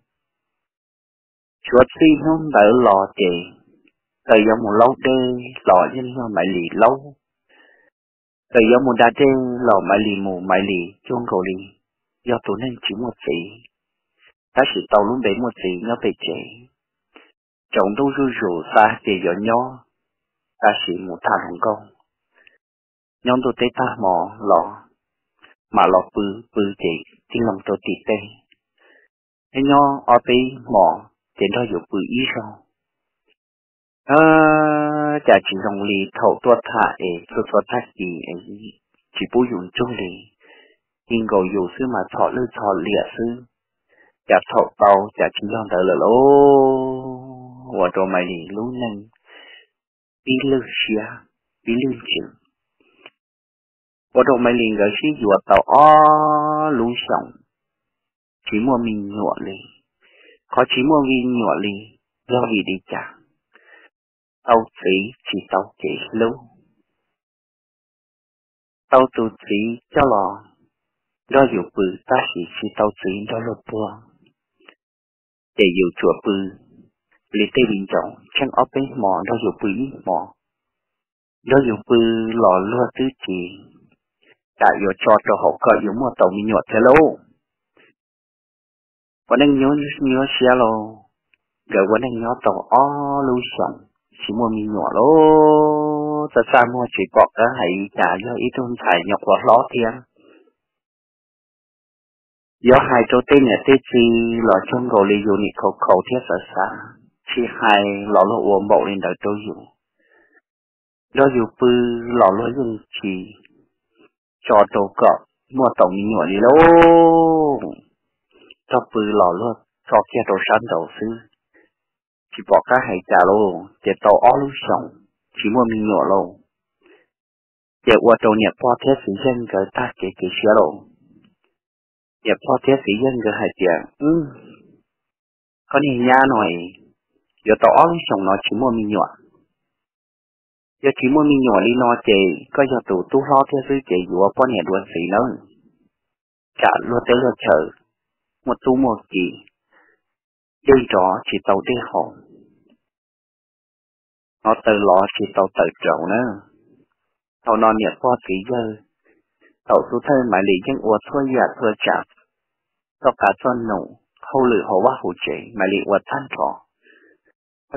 Tshuav txij hnub ntawd los ces txawm yuav mus laub dej los yeej yog Maiv Lis laub, txawm yuav mus da dej los Maiv Lis mus, Maiv Lis cuag nkaus li yog tus neeg tsis muaj txiv, tab sis tau lub npe muaj txiv nyob pem tsev. Tsaus ntuj zuj zus xav tias yuav nyob, tab sis mus tham hluas nkauj, nyob ntuj teb tag hmo los mam los pw, pw ces tig loo rau tim teb, nyob ob peb hmos ces nrog yus pw ib zaug. Cas tsis zoo li thaum tuaj tham es txhua txhua tag kis es tsis pub yus ntsug li, tig nkaus yus xwb mas txhom lwj txhom liam xwb, cas thaum tau cas tsis yog ntawd lawm lauj. Ua rau Maiv Lis lub neej pib lwj siab, pib lwj ntsws. Ua rau Maiv Lis nkawd sib yuav tau ob lub xyoos tsis muaj me nyuam li. Qhov tsis muaj me nyuam li yog vim li cas? Tau txiv tsis tau kev hlub. Tau tus txiv coj los nrog yus pw tab sis tsis tau txiv nrog luag puag, ces yus tsuas pw li tej viv ncaus tsheej ob peb hmo nrog yus pw ib hmo, nrog yus pw los luag twb tsis kam yuav tso rau hauv kom yus muaj tau me nyuam thiab lauj. Ua neej nyuaj nyuaj siab lauj, nkawd ua neej nyob tau ob lub xyoos tsis muaj me nyuam lauj. Txaj txaj muag tsis pom qab hais li cas, yog ib tug ntxhais nyuam qhuav hlob thiab. Yuav hais rau tej niam tej txiv los cuag nkaus li yus nim khaus khaus thiab xav xav, tsis hais los luag ua npaum li ntawd rau yus, nrog yus pw los luag yeej tsis tso rau kom muaj tau me nyuam li lauj. Nrog pw los luag tso kiag rau sab nraud xwb, tsis pom qab hais cas lauj. Ces tau ob lub xyoos tsis muaj me nyuam lauj, ces ua rau niam pog thiab txiv yawg nkawd tag kev cia siab lauj. Niam pog thiab txiv yawg nkawd hais tias, Koj niag nyab no es yuav tau ob lub xyoos no tsis muaj me nyuam. Yog tsis muaj me nyuam li no ces koj yog tus tub hlob thiab xwb ces yuav poj niam dua ntxiv nawb. Tsam luag teb luag chaw muaj tub muaj ki, dej nrov tsis tau dej haus, hnov taw lov tsis tau taw rauv na. Thaum no niam pog txiv yawg, thaum xub thawj Maiv Lis yeej ua txhua yam txhua tsav, txoj qab txoj num, hauj lwm hauv vaj hauv tsev Maiv Lis ua tag nrho.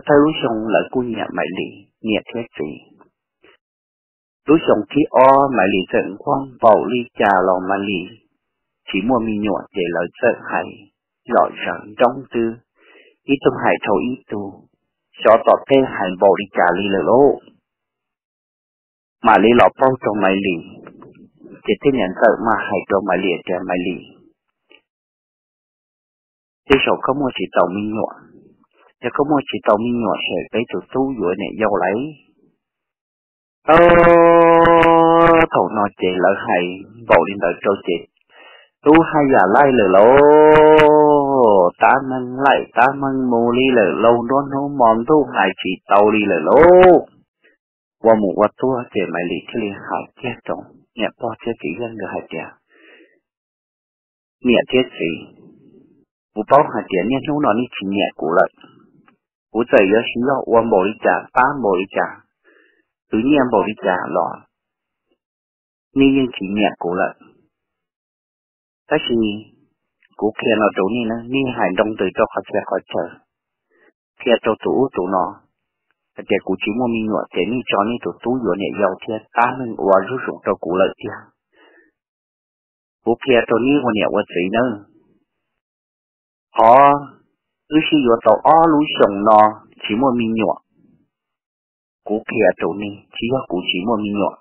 Thawj lub xyoo lawv kuj nyiam Maiv Lis niam thiab txiv. Lub xyoo thib ob Maiv Lis txawm nquag npaum li cas los Maiv Lis tsis muaj me nyuam ces lawv txawm hais zom zaws nroo twb ib tug hais dhau ib tug, xyov tom tej hais npaum li cas li lawm lauj. Mam li los paub rau Maiv Lis, ces tej niam ntxawm mas hais rau Maiv Lis tias, Maiv Lis, tej zaum koj muaj tsis tau me nyuam. Yog koj muaj tsis tau me nyuam ces peb tus tub yuav niam yau lauj. Thaum no ces lawv hais npaum li ntawd rau ces tub haj yam laij lawm lauj, tab meeg laij tab meeg mus li lawm lauj, nruab hnub hmo ntuj hais tsis tau li lawm lauj. Ua mus ua tuaj ces Maiv Lis thiaj li hais kiag rau niam pog thiab txiv yawg nkawd hais tias, Niam thiab txiv, kuv paub hais tias niaj hnub no nej tsis nyiam kuv lawm. Kuv txawm yuav siv zog ua npaum li cas, pab npaum li cas, khwv nyiaj npaum li cas los nej yeej tsis nyiam kuv lawm. Tab sis kuv qhia no rau nej na, nej hais nroo ntws rau qhov txhia qhov chaw, qhia rau tus ub tus no hais tias kuv tsis muaj me nyuam ces nej tso nej tus tub yuav niam yau thiab tab meeg ua zuj zus rau kuv lawm tiag. Kuv qhia rau nej ua niam ua txiv nawb, qhov wb sib yuav tau ob lub xyoos no tsis muaj me nyuam, kuv qhia rau nej tsis yog kuv tsis muaj me nyuam.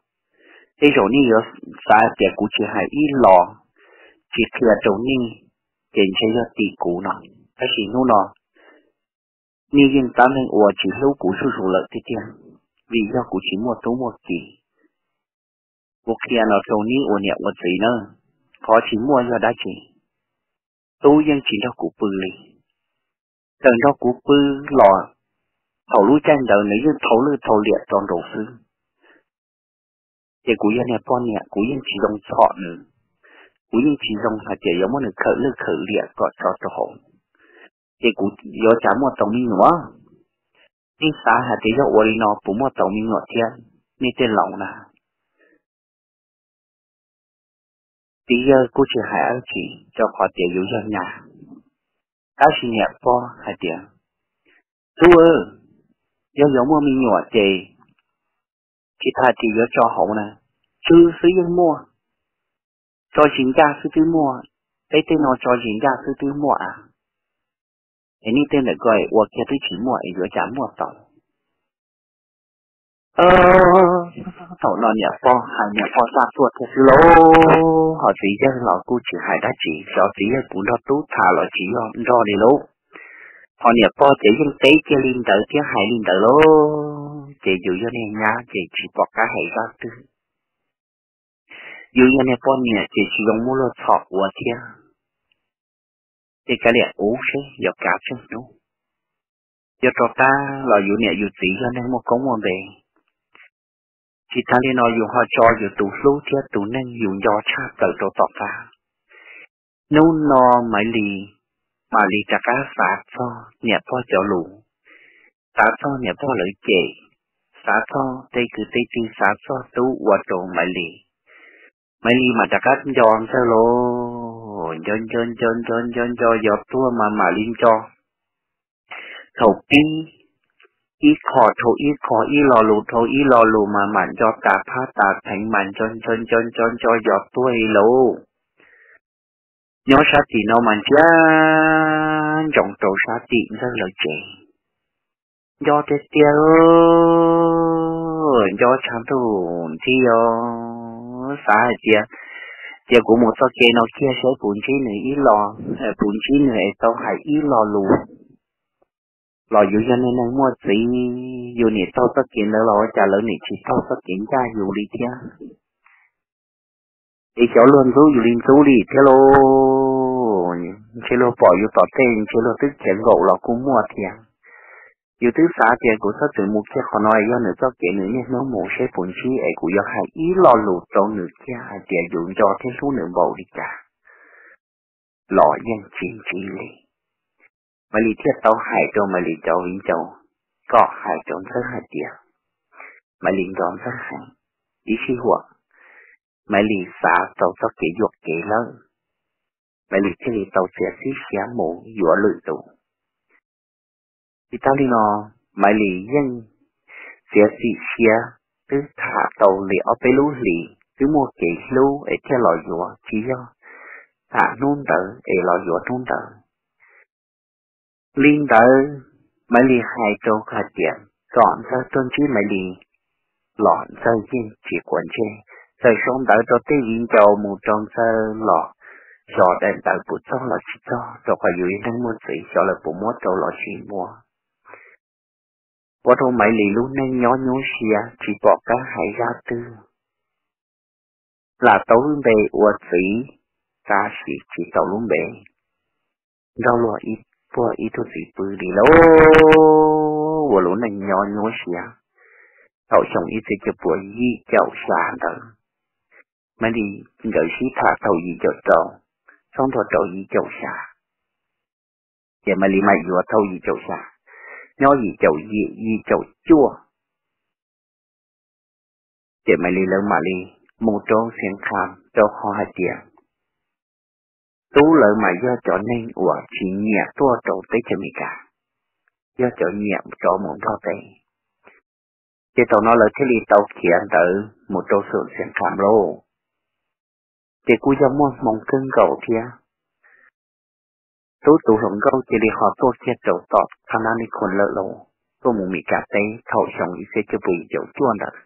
Tej zaum nej yuav xav tias kuv tsis hais ib los, tsis qhia rau nej, ces ntshe yog tim kuv no. Tab sis hnub no Nej yeej tab meeg ua tsis hlub kuv zuj zus lawm tiag tiag, vim yog kuv tsis muaj tub muaj ki. Kuv qhia no rau nej ua niam ua txiv nawb, qhov tsis muaj yog dab tsi? Tub yeej tsis nrog kuv pw li, txawm nrog kuv pw los thaum lub caij ntawd nws yeej thau lwj thau liam rau nraud xwb. Ces kuv yog niag poj niam kuv yeej tsis zoo txhom nws, kuv yeej tsis zoo hais tias yuav muab nws khawm lwj khawm liam kom tso rau hauv. Ces kuv yuav cas muaj tau me nyuam? Nej xav hais tias yog ua li no puas muaj tau me nyuam thiab nej tej laus na? Txiv yawg kuj tsis hais dab tsi rau qhov tias yus yog nyab. Tab sis niam pog hais tias, Tub, yog yuav muaj me nyuam ces tsis tas tias yuav tso hauv na, tsw xwb yeej muaj, tso zis ncaj xwb twb muaj, peb tej no tso zis ncaj xwb twb muaj a. Es nej tej ntawm ko ua kiag twb tsis muaj es yuav cas muaj tau? Thaum no niam pog hais niam pog txaj tuaj thiab xwb lauj, ho txiv yawg los kuj tsis hais dab tsi, xyov txiv yawg puas nrog tub tham los tsis yog nrog li lauj. Ho niam pog ces yeej teb kiag li ntawd thiab hais li ntawd lauj, ces yus yog niag nyab ces tsis pom qab hais zaj twg. Yus yog niag poj niam ces tsis zoo muab luag txhom ua thiab. Ces kav liam ub seb yuav kav tsawg hnub. Yuav rov qab los yus niam yus txiv yog neeg muaj koob muaj npe. Tsis tas li no yus ho tso yus tus hlub thiab tus neeg yus nco tshaj plaws rau tom qab. Hnub no Maiv Lis mam li rov qab xav txog niam pog cov lus, xav txog niam pog lawv cem, xav txog tej kwv tej tij, xav txog tub ua rau Maiv Lis. Maiv Lis mam rov qab nco Ntxawg lauj, nco nco nco nco nco nco Yos Tuag mas mam li nco. Thaum pib ib qho dhau ib qho, ib lo lus dhau ib lo lus mas mam nco tas phab tas pheev mas nco nco nco nco nco Yos Tuag li lauj. Nyob sab tim no mas ntsia ntsoov rau sab tim Ntxawg lawv tsev, nco tiag tiag, nco tshav ntuj nthi os. Xav hais tias, cia kuv mus txoj kev no kiag saib puas ntsib nws ib lo, puas ntsib nws es tau hais ib lo lus. Los yus yog neeg muaj txiv, yus nim taug txoj kev ntawd los ua cas lawv nim tsis taug txoj kev ncaj yus li thiab? Es xyov luag ntxub yus li ntxub li thiab lauj. Ntshe luag pom yus tom tej ntshe luag twb khiav nkaum los kuj muaj thiab. Yus twb xav tias kuv txhob txwm mus kiag qhov no, yog nws txoj kev nws niaj hnub mus seb puas ntsib es kuv yuav hais ib lo lus rau nws kiag hais tias yus nco thiab hlub nws npaum li cas los yeej tsis ntsib li. Maiv Lis thiaj tau hais rau Maiv Lis cov viv ncaus kom hais rau Ntxawg hais tias Maiv Lis nco Ntxawg heev. Ib sij huam Maiv Lis xav tau txoj kev yuam kev lawm, Maiv Lis thiaj li tau txiav txim siab mus yuav lwm tus. Tsis tas li no, Maiv Lis yeej txiav txim siab twb tham tau li ob peb lub hlis twb muaj kev hlub es thiaj los yuav, tsis yog tham hnub ntawd es los yuav hnub ntawd. Li ntawd, Maiv Lis hais rau hais tias kom Ntxawg tuaj ntsib Maiv Lis los Ntxawg yeej tsis quav ntsej. Txawm sau ntawv rau tej viv ncaus mus rau Ntxawg los xyov daim ntawv puas txog los tsis txog, rau qhov yus yog neeg muaj txiv xyov lawv puas muab rau los tsis muab. Ua rau Maiv Lis lub neej nyob nyuaj siab tsis pom qab hais zaj twg. Lam tau lub npe ua txiv, tab sis tsis tau lub npe nrog luag ib puag ib tug txiv pw li lauj. Ua lub neej nyob nyuaj siab. Thaum xyoo ib txhiab cuaj puas yim caum xya ntawd, Maiv Lis nkawd sib tham thaum yim caum rau, txog ntua rau yim caum xya, ces Maiv Lis mam yuav thaum yim caum xya, nyob yim caum yim, yim caum cuaj, ces Maiv Lis lawv mam li mus rau Xiav Kham rau qhov hais tias tub lawv mas yog cov neeg uas tsis nyiam tuaj rau teb chaws Amelikas, yog cov nyiam rov mus Nplog teb. Ces thaum no lawv thiaj li tau khiav ntawd mus rau xum Xiav Kham lauj. Ces kuj yog muaj hmoo kawg nkaus thiab. Tub tus hluas nkauj cia li ho tuaj kiag rau tom Thab Nab Nis Khoos lawm lauj, tuaj mus Meskas teb thaum xyoo ib txhiab cuaj puas yim caum cuaj ntawd.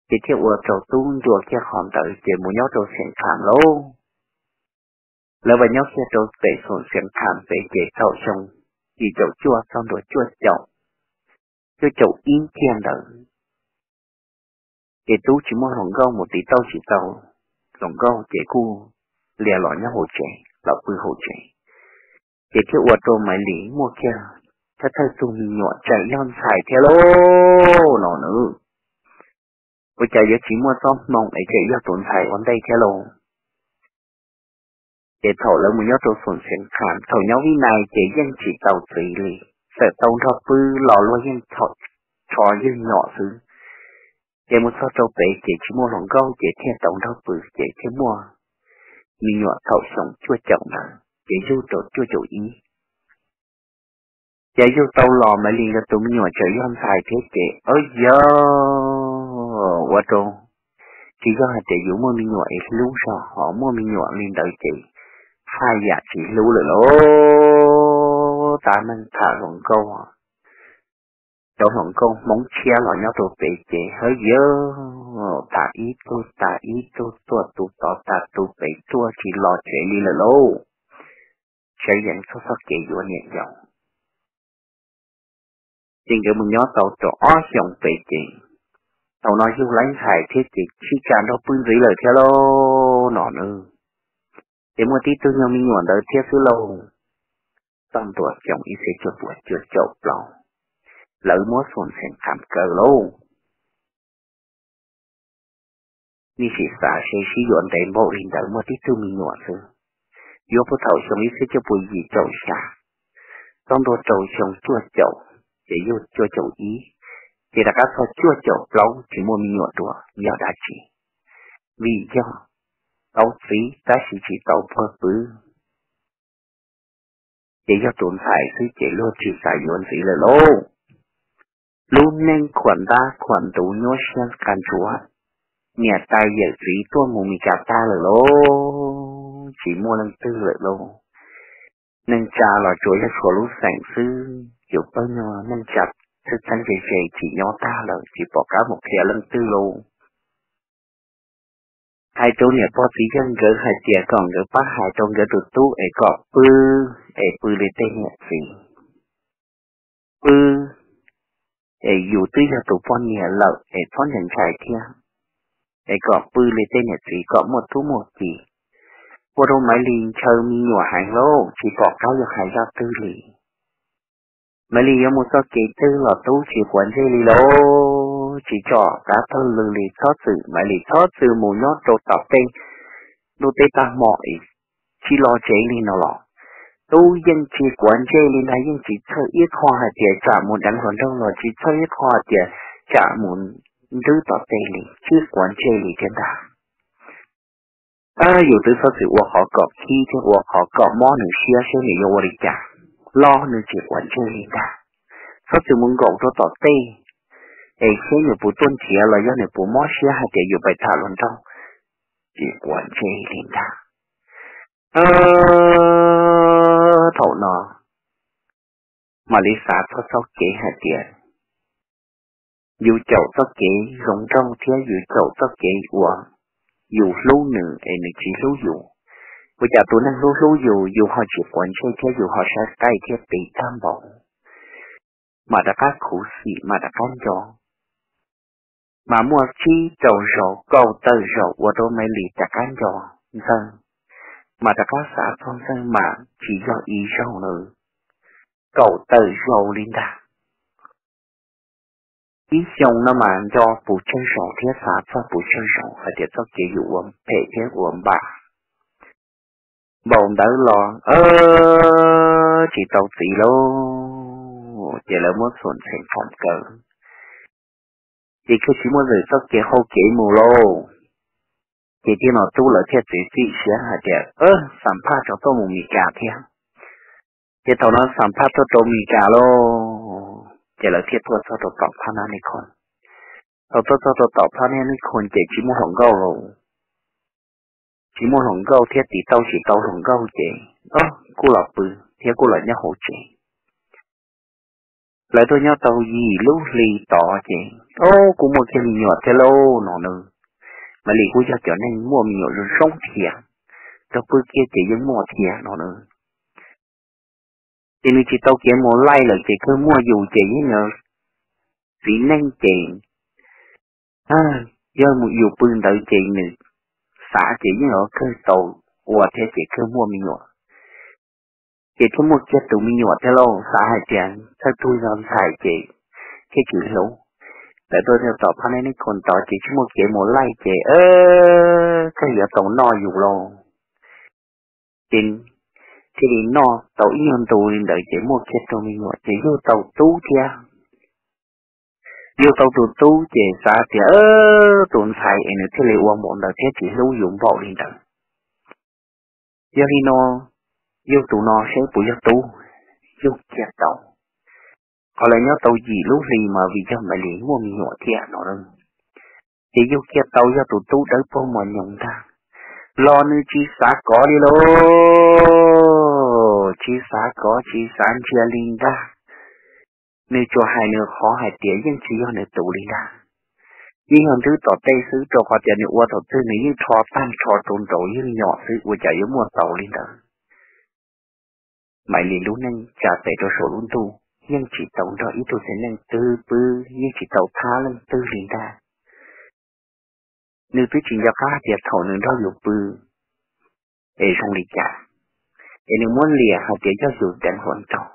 Ces thiaj ua rau tub ncua kiag qhov ntawd ces mus nyob rau Xiav Kham lauj. Lawv vas nyob kiag rau pem xum Xiav Kham pem ces thaum xyoo yim caum cuaj txog ntua cuaj caum, cuaj caum ib kiag ntawd, ces tub tsis muaj hluas nkauj mus tiv tauj tsis tau hluas nkauj ces kuj lias los nyob hauv tsev, los pw hauv tsev, ces thiaj ua rau Maiv Lis muaj kiag thawj thawj tug me nyuam tseem yog ntxhais thiab lauj no nawb. Ua cas yuav tsis muaj txoj hmoo es tseem yog tus ntxhais ua ntej thiab lauj? Ces thaum lawv mus nyob rau Xoom Xeev Kham, thaum nyob Vib Nais ces yeej tsis tau txiv li, txawm tau nrog pw los luag yeej txhom tsho ywg nyom xwb. Ces mus txog rau pem ces tsis muaj hluas nkauj ces thiaj tau nrog pw ces thiaj muaj me nyuam thaum xyoo cuaj caum ntawd ces yug rau cuaj caum ib. Ces yug tau los Maiv Lis nkawd tus me nyuam tseem yog ntxhais thiab ces, aub yog, ua rau tsis yog hais tias yus muaj me nyuam es hlub zog, ho muaj me nyuam li ntawd ces haj yam tsis hlub lawm lauj. Tab meeg tham hluas nkauj, cov hluas nkauj Hmoob tshiab los nyob rau pem ces, aub yog, tas ib tug tas ib tug, tuaj tus tod tas tus, pem tuaj tsis los tsev li lawm lauj. Saib yeej txog txoj kev yuav niam yau. Ces nkawd mus nyob tau rau ob xyoos pem ces, thaum no yug laib ntxhais thiab ces sib tsa nrog pw ntxiv lawm thiab lauj no nawb. Ces muaj tib tug nyuag me nyuam ntawd thiab xwb lauj. Txog ntua xyoo ib txhiab cuaj puas cuaj caum plaub, lawv muab Xoom Xeev Kham kaw lauj. Nej sim xav seb sib yuav ntev npaum li ntawd muaj tib tug me nyuam xwb, yuav puag thaum xyoo ib txhiab cuaj puas yim caum xya, txog ntua rau xyoo cuaj caum, ces yug cuaj caum ib, ces rov qab txog cuaj caum plaub tsis muaj me nyuam dua yog dab tsi? Vim yog tau txiv tab sis tsis tau puag pw, ces yog tus ntxhais xwb ces luag tsis xav yuav ntxiv lawm lauj. Lub neej khuam ntab khuam ntuv nyuaj siab qas ntsuav, niam tais yawm txiv tuaj mus Mes Kas tag lawm lauj, tsis muaj leej twg lawm lauj. Neej tsa los tsuas yog tshuav lub xeem xwb, yus pawg nyuag neej tsa txheeb txheeb ze ze tsis nyob tag lawm, tsis pom qab mus qhia leej twg lauj. Hais rau niam pog txiv yawg nkawd hais tias kom nkawd pab hais rau nkawd tus tub es kom pw, es pw li tej niam txiv, pw, es yus twb yog tus poj niam lawm es txhob ntshai ntshai thiab, es kom pw li tej niam txiv kom muaj tub muaj ki. Ua rau Maiv Lis ntshaw me nyuam heev lauj, tsis pom qab yuav hais zaj twg li. Maiv Lis yuav mus txoj kev twg los tub tsis quav ntsej li lauj, tsis tsom qab taug lw li, txhob txwm, Maiv Lis txhob txwm mus nyob rau tom tej ntuj teb tag hmo es tsis los tsev li no los, tub yeej tsis quav ntsej li ntag, yeej tsis txhawj ib qho hais tias tsam mus deev hluas nraug los tsis txhawj ib qho hais tias tsam mus nrwb tom tej li, tsis quav ntsej li thiab ntag. Yus twb txhob txwm ua qhov kom khib thiab ua qhov kom mob nws siab seb nws yuav ua li cas los nws tsis quav ntsej li ntag. Txhob txwm mus nkaum rau tom tej es seb nws puas tuaj nrhiav los yog nws puas mob siab hais tias yus pais tham hluas nraug, tsis quav ntsej li ntag. Thaum no mam li xav txog txoj kev hais tias yus caum txoj kev zoo nraug thiab yus caum txoj kev uas yus hlub nws es nws tsis hlub yus, ua cas tus neeg hlub hlub yus, yus ho tsis quav ntsej thiab yus ho saib qaij thiab tiv tag npaum. Mam rov qab khuv xim mam rov qab nco, mas muaj tsib rau zaus kaum tawm zaus ua rau Maiv Lis rov qab nco Ntxawg, mas rov qab xav txog Ntxawg mas tsis yog ib zaug lawm, kaum tawm zaus li ntag. Ib xyoo no mas nco puv tsawg zaus thiab xav txog puv tsawg zaus hais tias txoj kev yus ua phem thiab ua npam npaum ntawd los tsis tau txiv lauj, ces lawv muab Xoom Xeev Kham kaw, ces thiaj tsis muaj zam txoj kev hau kev mus lauj. Ces thiaj no tub lawv thiaj txiav txim siab hais tias, Xam Phaj tso tuaj mus Mes Kas thiab. Ces thaum no Xam Phaj tuaj rau Mes Kas lauj, ces lawv thiaj tuaj txog rau tom Phaj Nab Nij Khoos. Thaum tuaj txog rau tom Phaj Nab Nij Khoos ces tsis muaj hluas nkauj lauj, tsis muaj hluas nkauj thiab tiv tauj tsis tau hluas nkauj ces, o, kuj los pw thiab kuj los nyob hauv tsev. Lawv tuaj nyob tau yim lub hli tod ces, o, kuj muaj kiag me nyuam thiab lauj no nawb. Maiv Lis kuj yog cov neeg muaj me nyuam zoo zoo thiab, nrog pw kiag ces yeej muaj thiab no nawb. Ces nws tsis tau kev mus laij lawm ces kawg muaj yus ces yeej txiv neej ces yog yus pw ntawd ces nws xav ces yeej yuav kawg tau ua thiab ces kawg muaj me nyuam. Ces thiaj muaj kiag tus me nyuam thiab lauj, xav hais tias thawj tug yog ntxhais ces thiaj tsis hlub. Tawm tuaj tom phab neej neej khuas ntawd ces tsis muaj kev mus laij ces kawg yuav tau noj yus lauj. Ces thiaj li noj tau ib nyuag ntu li ntawd ces muaj kiag tug me nyuam ces yug tau tub thiab. Yug tau tus tub ces xav tias tus ntxhais es nws thiaj li ua npaum ntawd thiab tsis hlub yus npaum li ntawd. Yog li no, yug tus no seb puas yog tub. Yug kiag tau. Qhov lawv nyob tau yim lub hli mas vim yog Maiv Lis muaj me nyuam thiab no. Ces yug kiag tau yog tus tub dawb paug mos nyoos ntag, los nws tsis xav kov li lauj, tsis xav kov tsis xav ntsia li ntag. Nws tsuas hais nws qhov hais tias yeej tsis yog nws tus li ntag, yeej yog ntwb tom tej xwb, rau qhov tias nws ua thaum twg nws yeej rho tag rho rau nraud yeej nyom xwb, ua cas yuav muaj tau li ntawd. Maiv Lis lub neej tsa tes rau saum lub ntuj, yeej tsis tau nrog ib tug txiv neej twg pw, yeej tsis tau thab leej twg li ntag. Nws twb tsis nco qab tias thaum nws nrog yus pw es zoo li cas, es nws muab liam hais tias yog yus deev hluas nraug.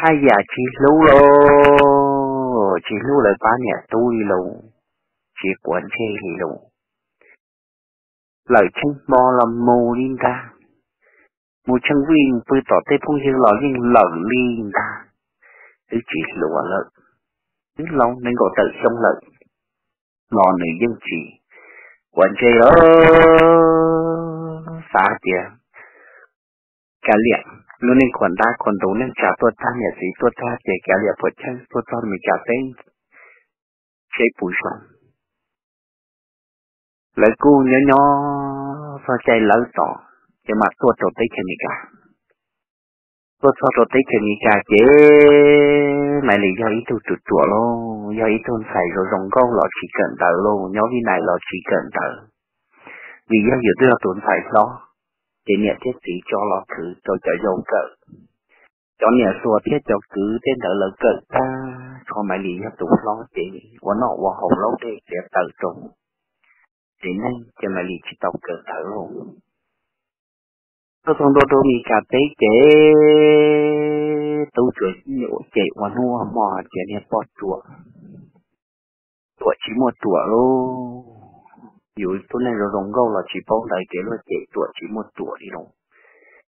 Haj yam tsis hlub lauj, tsis hlub lawv pab niam tub li lauj, tsis quav ntsej li lauj. Lawm tsheej hmo los mus li ntag, mus tsheej vij mus pw tom tej phooj ywg los yeej lawm li ntag. Twb tsis hluas lawm, twb laus nees nkaum tawm xyoo lawm los nws yeej tsis quav ntsej lawm. Xav tias kav liam, lub neej khuam ntab khuam ntuv neej tsa tuaj tag, niam txiv tuaj tag ces kav liam puam chawj tuaj txog Meskas teb seb puas zoo. Lawv kuj nyob nyob txog caij lawv tom ces mam tuaj rau teb chaws Amelikas. Tuaj txog rau teb chaws Amelikas ces Maiv Lis yog ib tug ruam ruam lauj, yog ib tug ntxhais zoo zoo nkauj los tsis kawm ntawv lauj, nyob Vib Nais los tsis kawm ntawv. Vim yog yus twb yog tus ntxhais hlob, ces niam thiab txiv tso los khwv rau cov yau kawm. Cov niam hluas thiab cov kwv tej ntawd lawv kawm tag, tshuav Maiv Lis yog tus hlob ces ua noj ua haus laub dej txiav taws rau txiv neej ces Maiv Lis tsis tau kawm ntawv lauj. Tuaj txog ntua rau Amelikas teb ces tub tsuas cem ua hnub ua hmo tias niag poj ruam, ruam tsis muaj ruam lauj. Yus tub neej zoo zoo nkauj los tsis paub ntawv ces luag cem ruam tsis muaj ruam li lauj.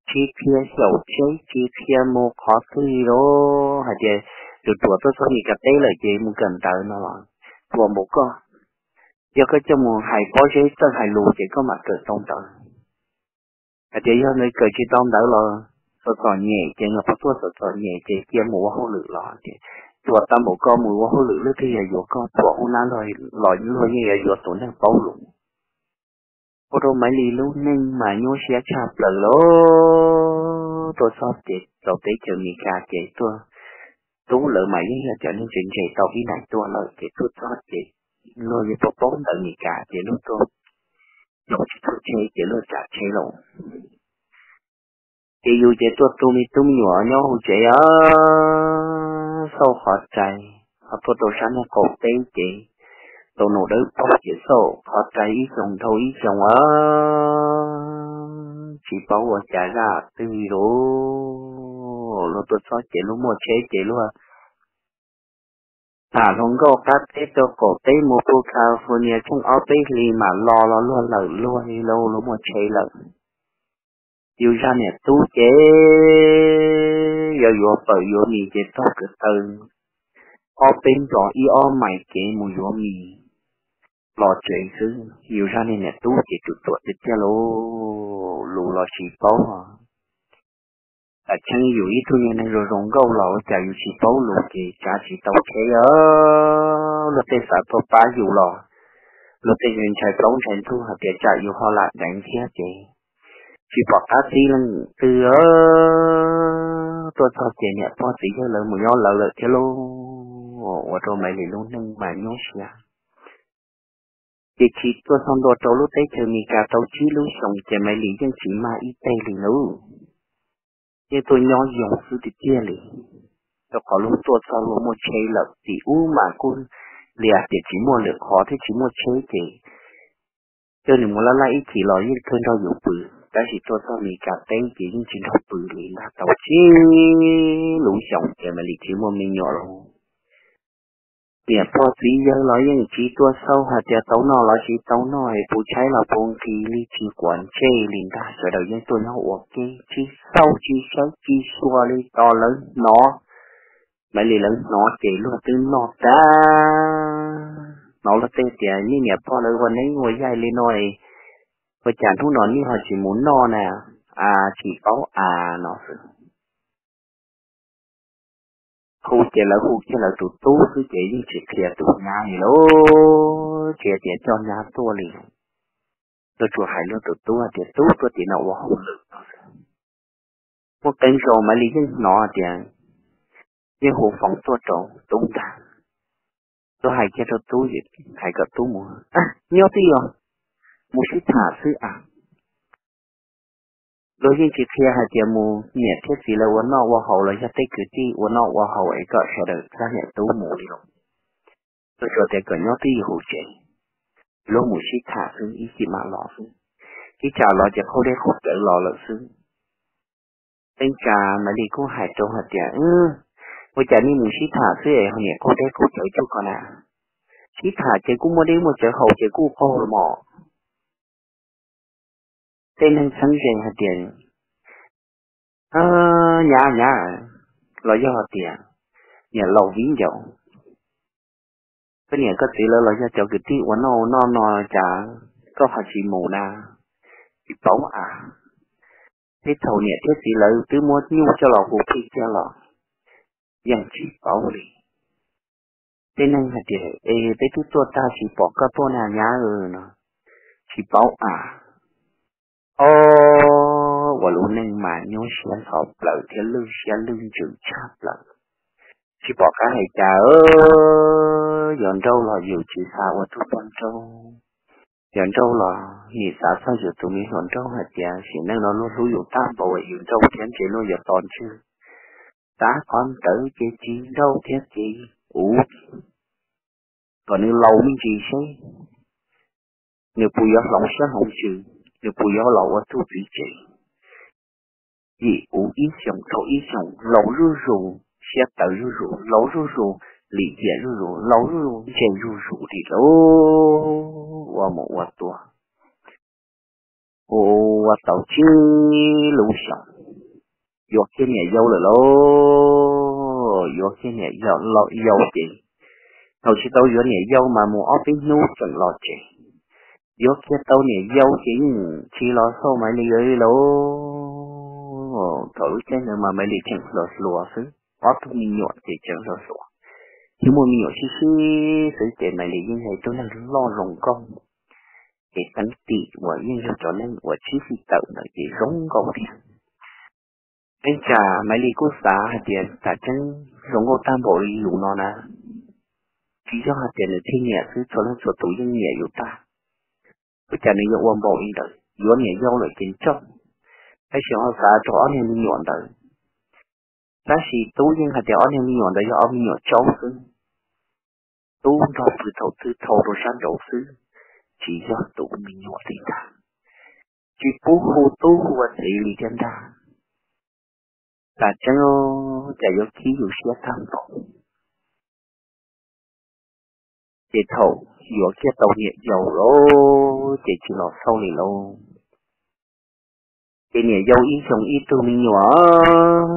Tsis qhia xyaum tsheb, tsis qhia mus qhov twg li lauj. Hais tias tus ruam tuaj txog Amelikas teb lawm ces mus kawm ntawv no los ruam npaum koj. Yog koj coj mus hais pob zeb txawj hais lus ces koj mam kawm tau ntawv. Hais tias yog nws kawm tsis tau ntawv los txom txom nyem ces nws pheej tuaj txom txom nyem ces cia mus ua hauj lwm los tias ruam tau npaum koj mus ua hauj lwm leej twg yuav yuav koj, ruam hub nab los luag yeej yuav yuav tus neeg paub lus. Ua rau Maiv Lis lub neej mas nyuaj siab tshaj plaws lauj. Tuaj txog ces rau teb chaws Amelikas ces tuaj, tub lawv mas yeej yog cov neeg ntse ntse tau Vib Nais tuaj lawm ces tuaj txog ces luag yeej paub paub ntawv Amelikas ces luag tuaj caum tsis tau tsheb ces luag tsav tsheb lauj. Ces yus ces tuaj tu me tub me nyuam nyob hauv tsev xauj qhov rais, ho tuaj rau sab niag qaum teb ces tau nus dawb paug ces xauj qhov rais ib xyoos dhau ib xyoos a, tsis paub ua cas zaj twg li lauj. Luag tuaj txog ces luag muaj tsheb ces luag tham hluas nkauj qab teb rau qaum teb mus pub California tsheej ob peb hlis mam los los luag lawm luag li lauj, luag muaj tsheb lawm. Yus zaj niam tub ces yog yuav pawm yuav mis ces taug kev taw ob peb nplog ib ob mais kev mus yuav mis los tsev xwb. Yus zaj niag niam tub ces ruam ruam tiag tiag lauj, lus los tsis paub. Tam tseeb yus ib tug niag neeg zoo zoo nkauj los ua cas yus tsis paub lus ces tsav tsis tau tsheb. Luag tej xav tuaj pab yus los luag tej ntshai plaub ntshai ntug hais tias tsam yus ho lam deev thiab ces tsis pom qab txib leej twg. Tuaj txog ces niam pog txiv yawg lawv mus nyob lawv lawm thiab lauj, ua rau Maiv Lis lub neej mas nyuaj siab. Ces tsis tuaj txog ntua rau lub teb chaws Amelikas tau tsib lub xyoos ces Maiv Lis yeej tsis mag ib teg li lauj. yeej tuaj nyob zoo xwb tiag tiag li. Rau qhov luag tuaj txog luag muaj tsheb lawm, tim ub mas kuj li tias tsis muaj lwm qhov thiab tsis muaj tsheb ces coj nws mus laj laj ib chim los yeej kawg nrog yus pw, tab sis tuaj txog Meskas teb ces yeej tsis nrog pw li ntag. Tau tsib lub xyoos ces Maiv Lis tsis muaj me nyuam lawm. Niam pog txiv yawg los yeej tsis tuaj xauj hais tias tau noj los tsis tau noj, es puas tshaib los puas nqhis li tsis quav ntsej li ntag. Sawv daws yeej tuaj nyob ua ke tsis xauj tsis sawv tsis xyuas li, tos lawv hnov. Maiv Lis lawv hnov ces luag twb noj tag. Hnov luag tej tias nej niam pog lawv ua neeb ua yaig li no, ua cas hnub no nej ho tsis mus noj na? A, tsis paub a no xwb. Hu ces lawv hu kiag lawv tus tub xwb ces yeej tsis qhia tus nyab li lauj, tsis tias coj nyab tuaj li. Luag tsuas hais luag tus tub hais tias tub tuaj tim no ua hauj lwm no xwb. Muaj qee zaus Maiv Lis yeej hnov tias yeej hu foos tuaj rau tub ntag. Tub hais kiag rau tub, hais kom tub mus, nyob twj ywm, mus sib tham xwb a. Luag yeej tsis qhia hais tias mus niam thiab txiv lawv ua noj ua haus los yog tej kwv tij ua noj ua haus es kom sawv daws txhaj niam tub mus li los. Luag tsuas tias kom nyob twj ywm hauv tsev, luag mus sib tham xwb ib chim mam los xwb. Ib tsam los ces qaug dej qaug cawv los lawm xwb. Tej tsam Maiv Lis kuj hais rau hais tias, ua cas nej mus sib tham xwb es ho niam qaug dej qaug cawv cuag ko na? Sib tham ces kuj muaj dej muaj cawv haus ces kuj qaug los mas. Tej neeg txheeb ze hais tias, nyab nyab, los yog hais tias niam laus viv ncaus, koj niam koj txiv lawv los yog cov kwv tij ua noj ua noj no cas koj ho tsis mus na? Tsis paub a. Tej thaum niam thiab txiv lawv twb muab nyuj coj los hu plig kiag los yeej tsis paub li. Tej neeg hais tias es peb twb tuaj tag tsis pom koj tuaj na nyab no, tsis paub a. Ob, ua lub neej mas nyuaj siab ntxhov plaws thiab lwj siab lwj ntsws tshaj plaws. Tsis pom qab hais cas, yuav nrauj los yus tsis xav ua tug poj nrauj, yuav nrauj los nim xav txog yus tus me hluas nraug hais tias sim neej no luag hlub yus tag npaum yus nrauj thiab ntshe luag yuav tos ntswg. Tab qhov ntawd ces tsis nrauj thiab ces ua kom nws laus me ntsis seb nws puas yuav hloov siab hloov ntsws, nws puas yuav los ua tug txiv tsev. Yim ua ib xyoos dhau ib xyoos laus zuj zus, siab tawv zuj zus, laus zuj zus, lim hiam zuj zus, laus zuj zus, ntse zuj zus li lauj. Ua mus ua tuaj, ua tau tsib lub xyoos, yuav kiag niam yau lawm lauj. Yuav kiag niam yau ces thaum tsis tau yuav niam yau mas mus ob peb hnub tseem los tsev. Yuav kiag tau niam yau ces yeej tsis los xauj Maiv Lis li lauj. Thaum lub caij ntawd mas Maiv Lis tseem hluas hluas xwb, ob tug me nyuam ces tseem hluas hluas, thiab muaj me nyuam sib sib xwb ces Maiv Lis yeej yog ib tug neeg loj zoo nkauj, ces teeb tim uas yeej yog cov neeg uas tsis sib tawm ntawd ces zoo nkauj thiab. Ib tsam Maiv Lis kuj xav hais tias tam tseeb zoo nkauj tag npaum li yus no na, tsis yog hais tias nws thiaj nyiam xwb, txhua leej txhua tus yeej nyiam yus tag. Ua cas nws yuav ua npaum li ntawd, yuav niam yau lawm ces ntsooj, tab sis ho xav rau ob niag me nyuam ntawd. Tab sis tub yeej hais tias ob niag me nyuam ntawd yog ob me nyuam tsaub xwb, tub nrog pw thaum twg dhau rau sab nraud xwb, tsis yog tus me nyuam li ntag. Tsis pub hu tub hu ua txiv li thiab ntag. Tas tseeb, cas yuav khib yus siab tag npaum. Ces thaum yuav kiag tau niam yau lawm ces tsis los xauj li lauj. Ces niam yau ib xyoos ib tug me nyuam,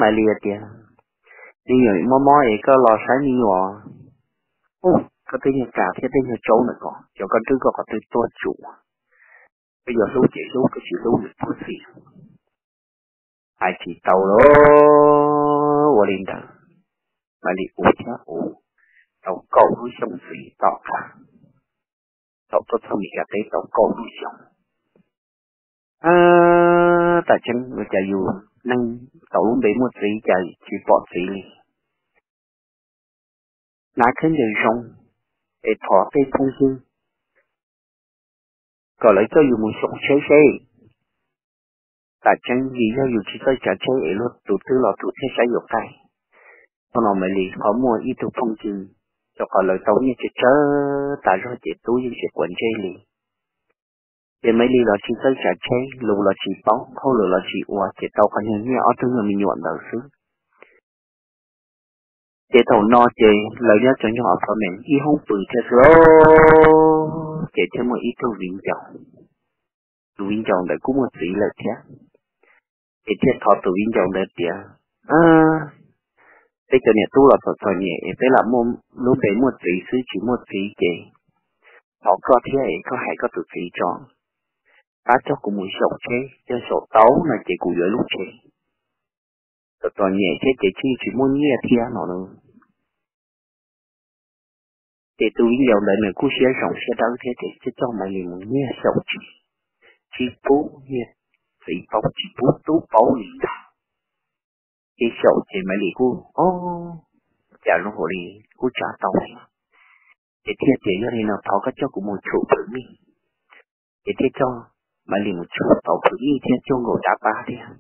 Maiv Lis tias, me nyuam mob mob es koj los saib me nyuam. Koj tej nyuag kav thiab tej nyuag tsaub ntawm ko, cov koj nrwb koj qhov twg tuaj tsuas. Koj yuav hlub ces hlub, koj tsis hlub nws puag txhij. Hais tsis tau lawm. Ua li ntawd, Maiv Lis ua thiab ua tau kaum lub xyoo ntxiv tom qab, thaum tuaj txog Mes Kas teb tau kaum lub xyoo. Tas tseeb, cas yus neeg tau lub npe muaj txiv cas tsis pom txiv li. Hnav khaub ncaws zoo es thov tej phooj ywg kom lawv coj yus mus xyoo tsheb seb. Tam tseeb vim yog yus tsis txawj tsav tsheb es luag tus twg los tus thiaj saib yus qaij. Thaum no Maiv Lis qhov muaj ib tug phooj ywg, rau qhov lawv tau nyiaj tsawg tsawg tas zog ces tub yeej tsis quav ntsej li. Ces Maiv Lis los tsis txawj tsav tsheb, lus los tsis paub, hauj lwm los tsis ua, ces tau qhov niag nyiaj ob tug nyuag me nyuam ntawd xwb. Ces thaum no ces lawv nyob cov nyuag apartment ib hoob pw thiab xwb lauj, ces thiaj muaj ib tug viv ncaus. Tus viv ncaus ntawd kuj muaj txiv lawm thiab. Ces thiaj thov tus viv ncaus ntawd tias, peb cov niam tub los txom txom nyem es peb lam muaj lub npe muaj txiv xwb tsis muaj txiv ces thov koj thiab es koj hais koj tus txiv tso, pab coj kuv mus xyaum tsheb, yog xyaum tau no ces kuv yuav ib lub tsheb. Txom txom nyem thiab ces tsis tsis muaj nyiaj thiab no. Ces tus viv ncaus ntawd nws kuj siab zoo siab dawb thiab ces thiaj coj Maiv Lis mus nyiag xyaum tsheb, tsis pub niag txiv paub tsis pub tub paub li ntag. Ces xyaum ces Maiv Lis kuj, o, cas zoo nkaus li kuj tsav tau thiab. Ces thiaj tias yog li no thov koj coj kuv mus tshum phwm mij. Ces thiaj coj Maiv Lis mus tshum tau phwm mij thiab cuag nkaus dab pab thiab.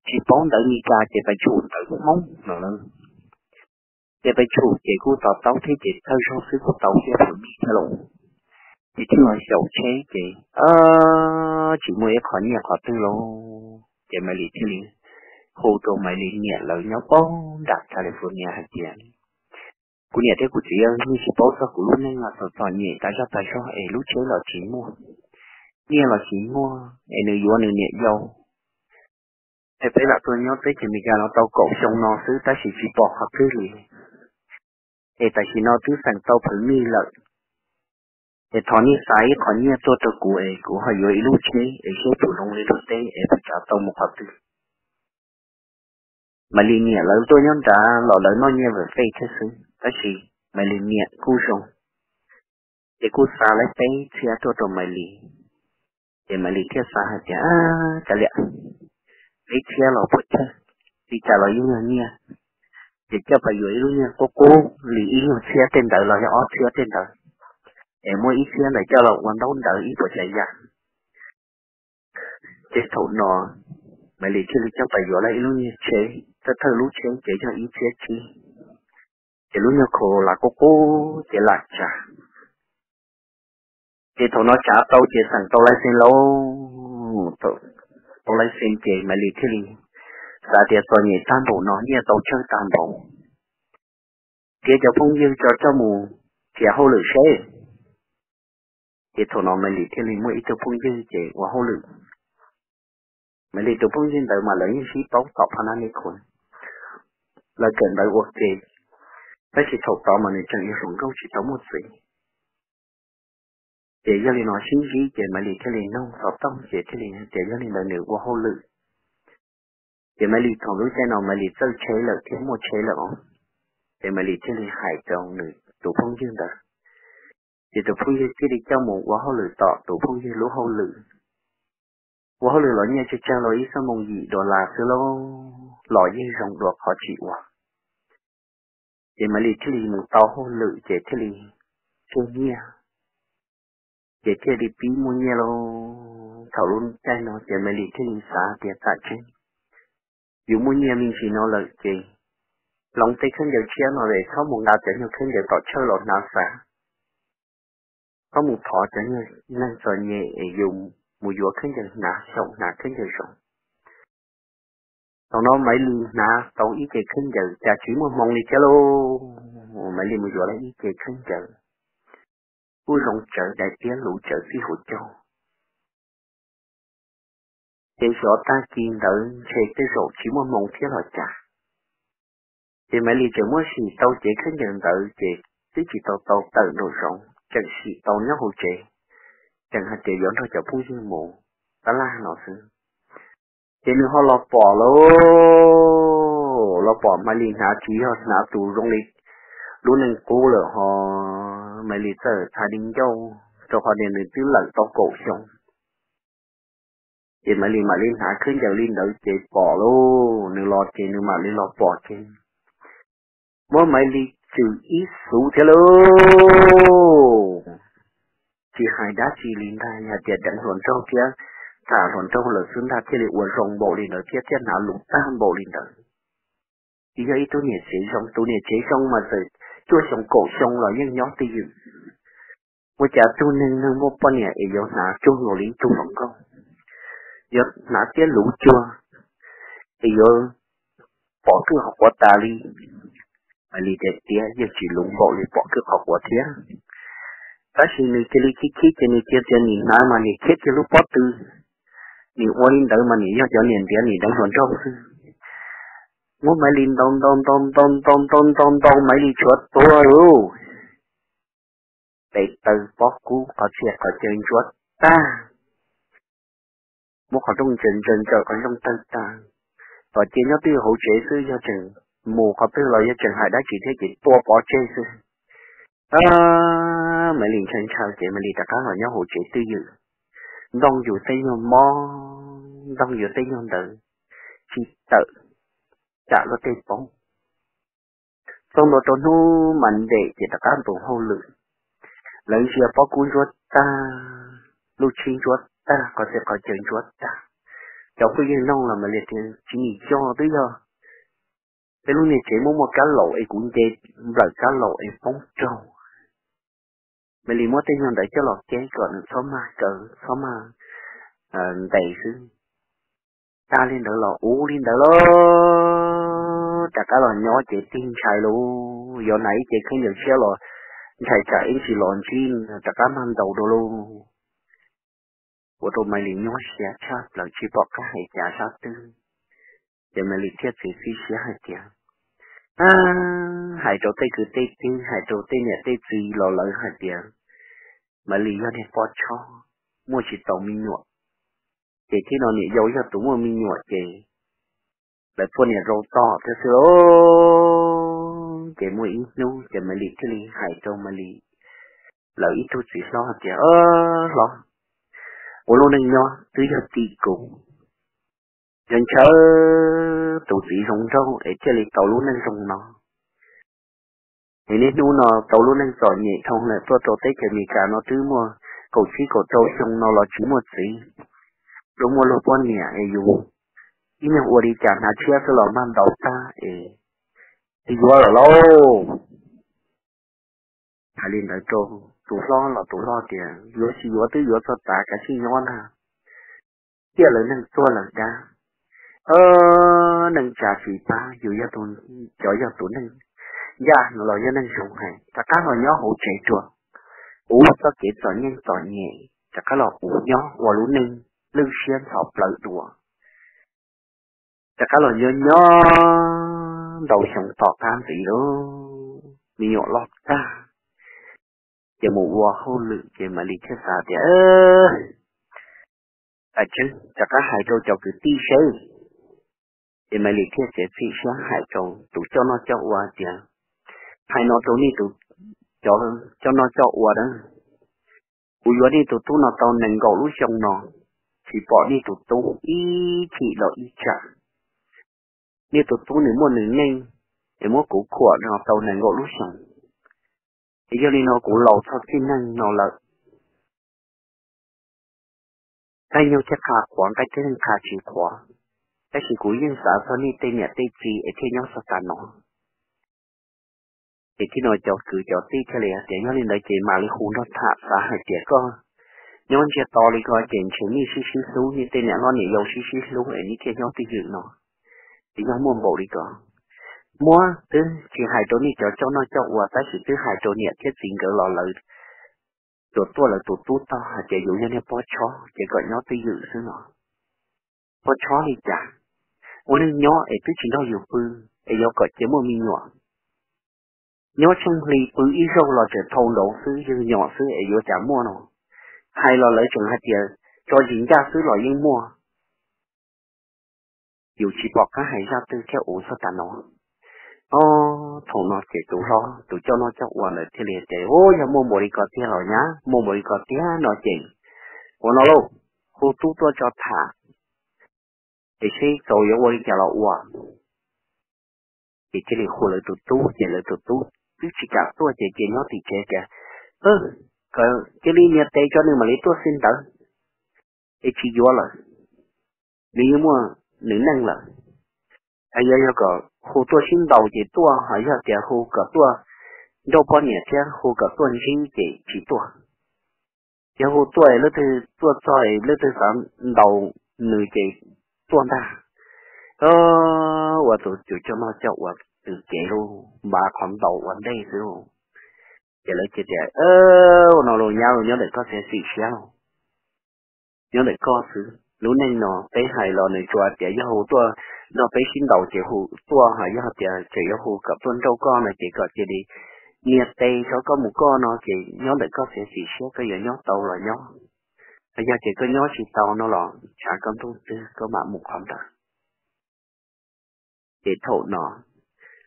Tsis paub ntawv Mis Kas ces pes tshum ntawv Hmoob no lawm. Ces pes tshum ces kuj to taub thiab ces thawj zaug xwb kuj tau thiab phwm mij thiab lauj. Ces thiaj los xyaum tsheb ces tsis muaj ib qho nyiaj qhov twg lauj. Ces Maiv Lis thiaj li hu rau Maiv Lis niam lawv nyob puag nram California hais tias, kuv niam thiab kuv txiv yeej tsis paub txog kuv lub neej los txom txom nyem tas zog tas zog es lub tsheb los tsis muaj, nyiaj los tsis muaj es nws yuav nws niam yau. Es peb lam tuaj nyob teb chaws Amelikas no tau kaum xyoo no xwb tab sis tsis pom qhov twg li. Es tam sim no twb xeem tau phwm mij lawm, es thov nej xa ib qho nyiaj tuaj rau kuv es kuv ho yuav ib lub tsheb es seb puas zoo li luag teb es puas tsav tau mus qhov twg. Maiv Lis niam lawv tuaj nyob nrad los lawv noj nyiaj vem fej thiab xwb tab sis Maiv Lis niam kuj zoo, ces kuj xa laib peb txhiab tuaj rau Maiv Lis. Ces Maiv Lis thiaj xav hais tias, kav liam, peb txhiab los puas tsawg, li cas los yeej yog nyiaj, ces coj pais yuav ib lub nyiaj qub qub li ib nyuag txhiab tej ntawd los yog ob txhiab tej ntawd, es muab ib txhiab ntawd coj los ua ntaub ntawv ib puas tsav yam. Ces thaum no Maiv Lis thiaj li coj pais yuav lawm ib lub nyiag tsheb, thawj thawj lub tsheb ces yog ib txhiab tsib, ces lub nyuag Corolla qub qub ces lam tsav. Ces thaum no tsav tau ces xeem tau license lauj, tau license ces Maiv Lis thiaj li xav tias txom nyem tag npaum no nyiaj tau tsawg tag npaum, thiab cov phooj ywg tso coj mus nrhiav hauj lwm seb. Ces thaum no Maiv Lis thiaj li muaj ib tug phooj ywg ces ua hauj lwm. Maiv Lis tus phooj ywg ntawd mas lawv yeej sib paub tom pha nab ne khuv, lawv kawm ntawv ua ke, tab sis thaum tod mas nws tseem yog hluas nkauj tsis tau muaj txiv. Ces yog li no sib ntsib ces Maiv Lis thiaj li noog xov tooj ces thiaj li hais tias yog li ntawd nws ua hauj lwm. Ces Maiv Lis thaum lub caij no Maiv Lis txawj tsheb lawm thiab muaj tsheb lawm os, ces Maiv Lis thiaj li hais rau nws tus phooj ywg ntawd. Ces tus phooj ywg thiaj li coj mus ua hauj lwm tom tus phooj ywg lub hauj lwm. Ua hauj lwm los nyiaj tsawg tsawg los ib xuab moos yim dollar xwb lauj, los yeej zoo dua qhov tsis ua. Ces Maiv Lis thiaj li mus tau hauj lwm ces thiaj li tseg nyiaj, ces thiaj li pib muaj nyiaj lauj. Thaum lub caij no ces Maiv Lis thiaj li xav tias tam tseeb yus muaj nyiaj me ntsis no lawm ces hloov tej khaub ncaws tshiab no es txhob mus nqa cov nyuag khaub ncaws tom church los hnav xav, txhob mus thov cov nyuag neeg txom nyem es yus mus yuav khaub ncaws hnav, xyaum hnav khaub ncaws zoo. Thaum no Maiv Lis hnav tau ib ce khaub ncaws cas tsis muaj hmoo li thiab lauj. Maiv Lis mus yuav lawm ib ce khaub ncaws kuj zoo tsawv daim tiab luv tsawv txij huv caug. Ces xyov tag kis ntawd ntshe tej zaum tsis muaj hmoo thiab los cas. Ces Maiv Lis tseem muab sim tau cev khaub ncaws ntawd ces twb tsis tau tau tawm nraum zoov, tseem sim tau nyob hauv tsev, tseem hais tias yuav nrog cov phooj ywg mus tab laj no xwb. Ces nws ho los pom lauj, los pom Maiv Lis hnav tsis yog hnav tus zoo li lub neej qub lawm ho. Maiv Lis txawm txhais li ncauj rau qhov tias nws twb lawm tau kaum xyoo. Ces Maiv Lis mam li hnav khaub ncaws li ntawd ces pom lauj, nws los ces nws mam li los pom ces muab Maiv Lis tswm ib xuv thiab lauj. Tsis hais dab tsi li ntag, yog tias deev hluas nraug thiab tham hluas nraug lawm xwb ntag thiaj li ua zoo npaum li ntawd thiab thiab hnav luv tag npaum li ntawd. Tsis yog ib tug niam tsev zoo, tus niam tsev zoo mas txawm cuaj xyoo kaum xyoo los yeej nyob twj ywm. Ua cas tug neeg neeg muaj poj niam es yuav hnav cuag nkaus li ib tug hluas nkauj, yuav hnav tiab luv cuag, es yuav pom kwj qhov quav tas li. Maiv Lis tias tiab yeej tsis luv npaum li pom kwj qhov quav thiab. Tab sis nws cia li khib khib ces nws cia tias nim hnav mas nim khiab kiag lub pob tw, nim ua li ntawd mas nim yog cov niam ntiav nim deev hluas nraug xwb. Muab Maiv Lis ntaus ntaus ntaus ntaus ntaus ntaus ntaus ntaus Maiv Lis tshuav tuag lauj. Tes taw pob kub qhov txhia qhov chaw ntsuab tag, muab qhov rooj ntsaws ntsaws ntsaws qhov rooj tawg tag. Tom cia nyob twj ywm hauv tsev xwb, yog tseem mus qhov twg los yog tseem hais dab tsi thiab ces tua pov tseg xwb. Maiv Lis ntshai ntshai ces Maiv Lis rov qab los nyob hauv tsev twj ywm. Ntoo yus tej nyuag mob, ntoo yus tej nyuag ntawd tsis tawm, tsam luaj tej poob. Txog ntua rau hnub mas ntev ces rov qab ntu hauj lwm. Lawv ntsia pob kub ntsuab tag, lub tshib ntsuab tag, qhov txhia qhov chaw ntsuab tag. Cov phooj ywg noog los Maiv Lis tias tsis nim cog twb yog peb lub niag tsev muaj muaj kab laum es kuv nce nplawm kab laum es poob raug. Maiv Lis muab tej nyuag ntawd coj los keb kom nws txhob mag kaw txhob mag ntes xwb. Tag li ntawd los ua li ntawd los rov qab los nyob ces tig ntshai lauj, yuav hnav ib cev khaub ncaws tshiab los ntshai tsam ib ntsis los ntsib rov qab mag ntaus dua lauj. Ua rau Maiv Lis nyuaj siab tshaj plaws tsis pom qab hais cas sab twg. Ces Maiv Lis thiaj txiav txim siab hais tias, hais rau tej kwv tej tij, hais rau tej niam tej txiv los lawv hais tias Maiv Lis yog niag poj tshob, muaj tsis tau me nyuam. Ces thib no niam yau yog tus muaj me nyuam ces lawv poj niam rau tom thiab xwb lauj. Ces muaj ib hnub ces Maiv Lis thiaj li hais rau Maiv Lis lawv ib tug txiv hlob hais tias, Hlob, ua lub neej nyob twb yog tim kuv, yog ntshaw tus txiv zoo nraug es thiaj li tau lub neej zoo no. Es niaj hnub no tau lub neej txom nyem dhau lawm, tuaj rau teb chaws Amelikas no twb muaj kaum tsib kaum rau xyoo no los tsis muaj txiv, tsuas muaj luag poj niam es yus ib nyuag ua li cas hnav tshiab xwb los mag ntaus tag es tsis yuav lawm lauj. Hais li ntawd rau tus hlob los tus hlob tias, Yuav tsis yuav twb yuav txog tav kav tsij nyob ntag, thiaj lawv neeg tuag lawm dab. Neej tsa tsis pab, yus yog tus, cov yog tus neeg ncaj los yog neeg zoo heev, rov qab los nyob hauv tsev dua, ua txoj kev txom nyem txom nyem, rov qab los ua nyob ua lub neej lwj siab ntxhov plawv dua. Rov qab los nyob nyob ntau xyoo tom qab ntxiv lauj, me nyuam loj tag, ces mus ua hauj lwm ces Maiv Lis thiaj xav tias, Aws, rov qab hais rau cov kwv tij seb. Ces Maiv Lis thiaj txiav txim siab hais rau tus coj noj coj ua tias, Hais no rau nej tus coj noj coj ua na, kuv yuav nej tus tub no tau nees nkaum lub xyoo no, tsis pom nej tus tub ib chim los ib tsam. Nej tus tub nws muaj nws neej, es muab kuv khuam no tau nees nkaum lub xyoo, es yog li no kuv laus txog txij neej no lawm, nqaij nyuj thiaj qha qhuav, nqaij thiaj neej qha tsis qhuav. Tab sis kuv yeej xav txog nej tej niam tej txiv es thiaj nyob txog tav no. Ces thib no cov kwv cov tij thiaj li hais tias, Yog li ntawd ces mam li hu nrog tham, xav hais tias koj nyob ntsiag to li ko ces ntshe nej sib sib hlub, nej tej niam hlob niam yau sib sib hlub es nej thiaj nyob twj ywm no. Ces yog muaj npaum li ko, muab twb tsis hais rau nej cov coj noj coj ua tab sis twb hais rau niam thiab txiv nkawd los lawv tsuas tuaj lawv tus tub tog hais tias yus yog niag poj tshob ces kom nyob twj ywm xwb no. Poj tshob li cas, ua neej nyob es twb tsis nrog yus pw, es yuav kom cia muaj me nyuam. Nyob tsheej hli pw ib zaug los tseem thau nraud xwb, yeej nyom xwb es yuav cas muaj no. Hais los lawv tseem hais tias tso zis ncaj xwb los yeej muaj. Yus tsis pom qab hais zaj twg thiab ua txog tav no. Ob, thaum no ces tus hlob tus coj noj coj ua ntawd thiaj li tias, Ub, yog muaj npaum li ko tiag los nyab, muaj npaum li ko tiag no ces ua no lauj, hu tub tuaj tso tham, es seb txaus yuav ua li cas los ua. Ces thiaj li hu lawv tus tub, ces lawv tus tub twb tsis kam tuaj ces cia nyob tim tsev tias, Cia li nias tes tso nws mam li tuaj xwb ntawd. es tsis yuav lawm, nws yeej muaj nws neej lawm. Yog yog kom hu tuaj sib ntaus ces tuaj, ho yog tias hu kom tuaj nrauj poj niam thiab hu kom tuaj ntsib ces tsis tuaj. Yog hu tuaj leej twg tuaj txog leej twg xav ntaus nws ces tuaj ntag. Ua tus coj noj coj ua, tus cev lub npav qhov ntaus ua ntej xwb. Ces lawv cia tias, ua no los nyab los nyob ntawm koj txiav txim siab los, nyob ntawm koj xwb. Lub neej no peb hais los nws tsuas tias yog hu tuaj nrog peb sib ntaus ces hu tuaj, ho yog tias tseem yuav hu kom tuaj nrauj koj no ces kom cia li nias tes tso koj mus koj no ces nyob ntawm koj txiav txim siab, koj yuav nyob tau los nyob, ho yog tias koj nyob tsis tau no los tshav koj ntuj twg koj mam mus qhov ntawd. Ces thaum no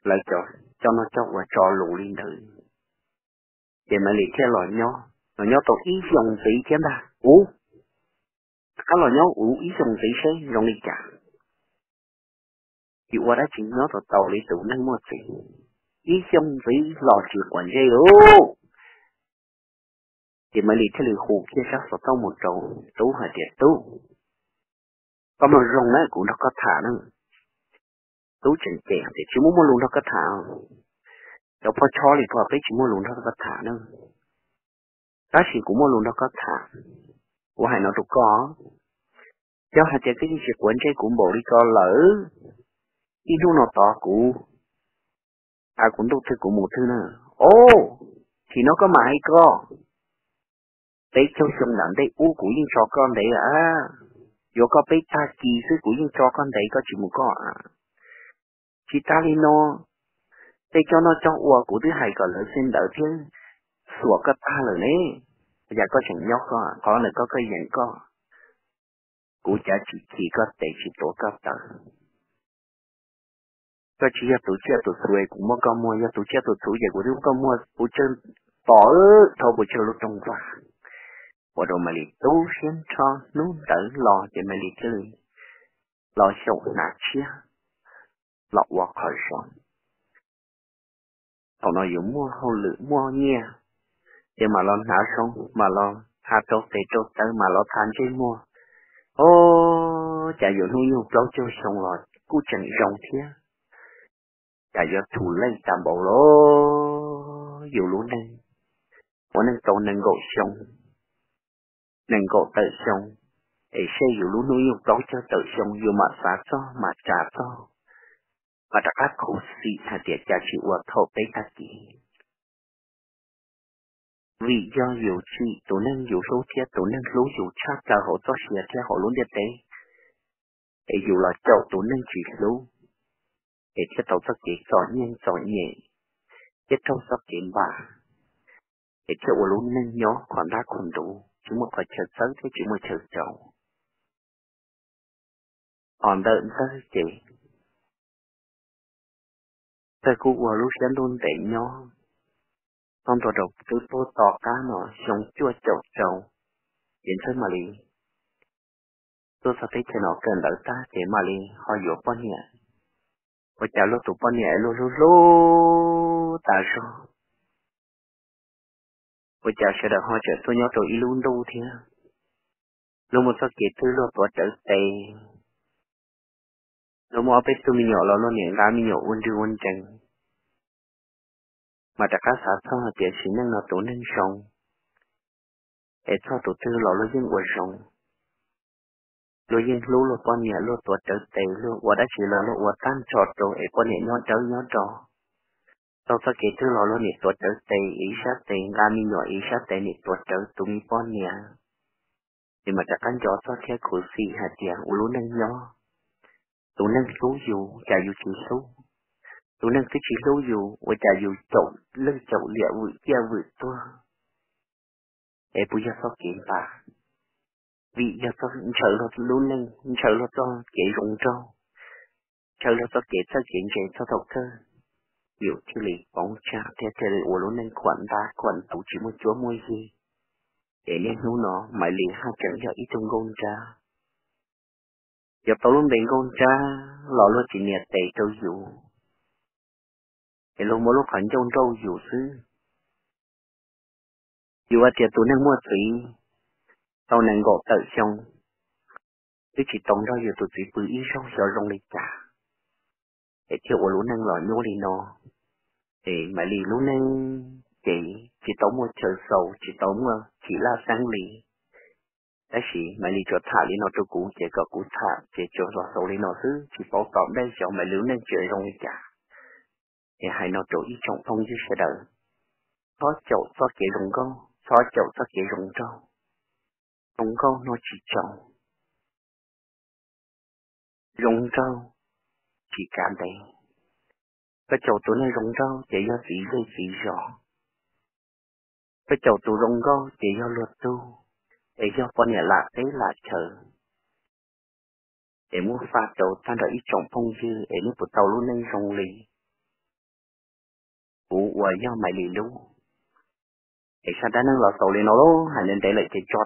lawv cov coj noj coj ua tso lus li ntawd, ces Maiv Lis thiaj los nyob, los nyob tau ib xyoos ntxiv thiab ntag. Ub, rov qab los nyob ua ib xyoos ntxiv seb zoo li cas, tsis ua dab tsi nyob tau tau li tus neeg muaj txiv, ib xyoos ntxiv los tsis quav ntsej lauj. Ces Maiv Lis thiaj li hu kiag sab xov tooj mus rau Tub hais tias, Tub, koj mloog zoo na, kuv nrog koj tham na. Tub tseem cem tias, Tsis muaj muaj lus nrog koj tham, cov poj tshob li ko peb tsis muaj lus nrog koj tham na. Tab sis kuv muaj lus nrog koj tham, kuv hais no rau koj, yog hais tias koj yeej tsis quav ntsej kuv npaum li ko lawm, ib hnub no tod kuv, a kuv ntuj twg kuv mus twg na. Au, tsis no koj mam hais koj, peb caug xyoo nram ntej ub kuv yeej tso koj ntev a, yuav koj peb tag kis xwb kuv yeej tso koj ntev koj tsis mus koj a. Tsis tas li no, tej coj noj coj ua kuv twb hais kom lawv xwb ntawd thiab, xuas koj tag lawm ne, cas koj tseem nyob koj, qhov ntawd koj koj yeem koj, kuv cav tsis chim koj tes tsis tuav koj taw. Koj tsis yog tus tsiaj tus txhu kuv muab koj muag, yog tus tsiaj tus txhu ces kuv twb muab koj muag puv tsawg tom, dhau puv tsawg lub rooj vag. Ua rau Maiv Lis tu siab nrho, hnub ntawd los ces Maiv Lis thiaj li los xyaum hnav tshiab los ua qhov zoo. Thaum no yus muaj hauj lwm muaj nyiaj, ces mam los hnav zoo, mam los hnav rau tes rau taw, mam los tha ntsej muag. Au, cas yus hnub nyoog plaub caug xyoo los kuj tseem zoo thiab, cas yuav thum leej tas npaum los yus lub neej, ua neej tau nees nkaum xyoo, nees nkaum tawm xyoo, es seb yus lub hnub nyoog plaub caug tawm xyoo yus mam xav txog mam tsa txog, mam rov qab khuv xim hais tias cas tsis ua thaum peb tag kis. Vim yog yus tsim tus neeg yus hlub thiab tus neeg hlub yus tshaj plaws hauv txoj sia thiab hauv lub ntiaj teb, es yus los caum tus neeg tsis hlub, es thiaj tau txoj kev txom nyem txom nyem, thiab raug txoj kev npam, es thiaj ua lub neej nyob khuam ntab khuam ntuv tsis muaj qhov chaw txawb thiab tsis muaj chaw rau. Hos ntawm Ntxawg ces Ntxawg kuj ua lub siab ntuj ntev nyob, txog ntua rau twb tuag tom qab no xyoo cuaj caum rau, ces Ntxawg mam li tuaj txog teb chaws no kawm ntawv tag ces mam li ho yuav poj niam. Ua cas luag tus poj niam luag hlub hlub tas zog, ua cas sawv daws ho tseem tuaj nyob rau ib lub ntuj thiab. Luag muaj txoj kev twg luag tuav rawv tes, luag muaj ob peb tug me nyuam los luag niam nqa me nyuam ua nrwg ua nrees, mas rov qab xav txog hais tias sim neej no tus neeg zoo, es txog tus twg los luag yeej ua zoo, luag yeej hlub luag poj niam, luag tuav rawv tes, luag ua dab tsi los luag ua tag nrho rau es poj niam nyob dawb nyob do. Txog txoj kev twg los luag niam tuav rawv tes ib sab tes, nqa me nyuam ib sab tes, niam tuav rawv tus me poj niam, ces mas rov qab nco txog thiab khuv xim hais tias ua lub neej nyob, tus neeg hlub yus cas yus tsis hlub, tus neeg twb tsis hlub yus ua cas yus caum lwj caum liam vwm ciaj vwm tuag, es puas yog txoj kev npam, vim yog ntshaw luag lub neej, ntshaw luag txoj kev zoo nraug, ntshaw luag txoj kev txawj kev ntse txog thaum kawg, yus thiaj li poob tsam thiab thiaj li ua lub neej khuam ntab khuam ntuv tsis muaj cuab muaj yig. Ces niaj hnub no Maiv Lis haj tseem yog ib tug nkauj nrab, yuav tau lub npe nkauj nrab los luag tsis nias tes rau yus, es luag muab lub qhov ncauj nrauj yus xwb. Yus hais tias tus neeg muaj txiv tau nees nkaum tawm xyoo, twb tsis tau nrog yus tus txiv pw ib zaug xyov zoo li cas, es thiaj ua lub neej los nyuaj li no. Es Maiv Lis lub neej ces tsis tau muaj chaw xaus, tsis tau muaj chim laj xeeb li. Tab sis Maiv Lis tsuas tham li no rau kuv, ces kom kuv tham ces tsuas los xaus li no xwb, tsis paub tom ntej xyov Maiv Lis lub neej tseem zoo li cas. Es hais no rau ib tsoom phooj ywg sawv daws, txhob caum txoj kev zoo nkauj, txhob caum txoj kev zoo nraug. Zoo nkauj noj tsis tsau, zoo nraug tsis kav ntev. Koj caum tus neeg zoo nraug ces yog txiv zej txiv zos. Koj caum tus zoo nkauj ces yog luag tug, es yog poj niam lam teb lam chaw. Es muab faj rau tag nrho ib tsoom phooj ywg es nej puas tau lub neej zoo li kuv uas yog Maiv Lis lub. Es zaj dab neeg los xaus li no lauj, hais ntev ntev lawm ces tso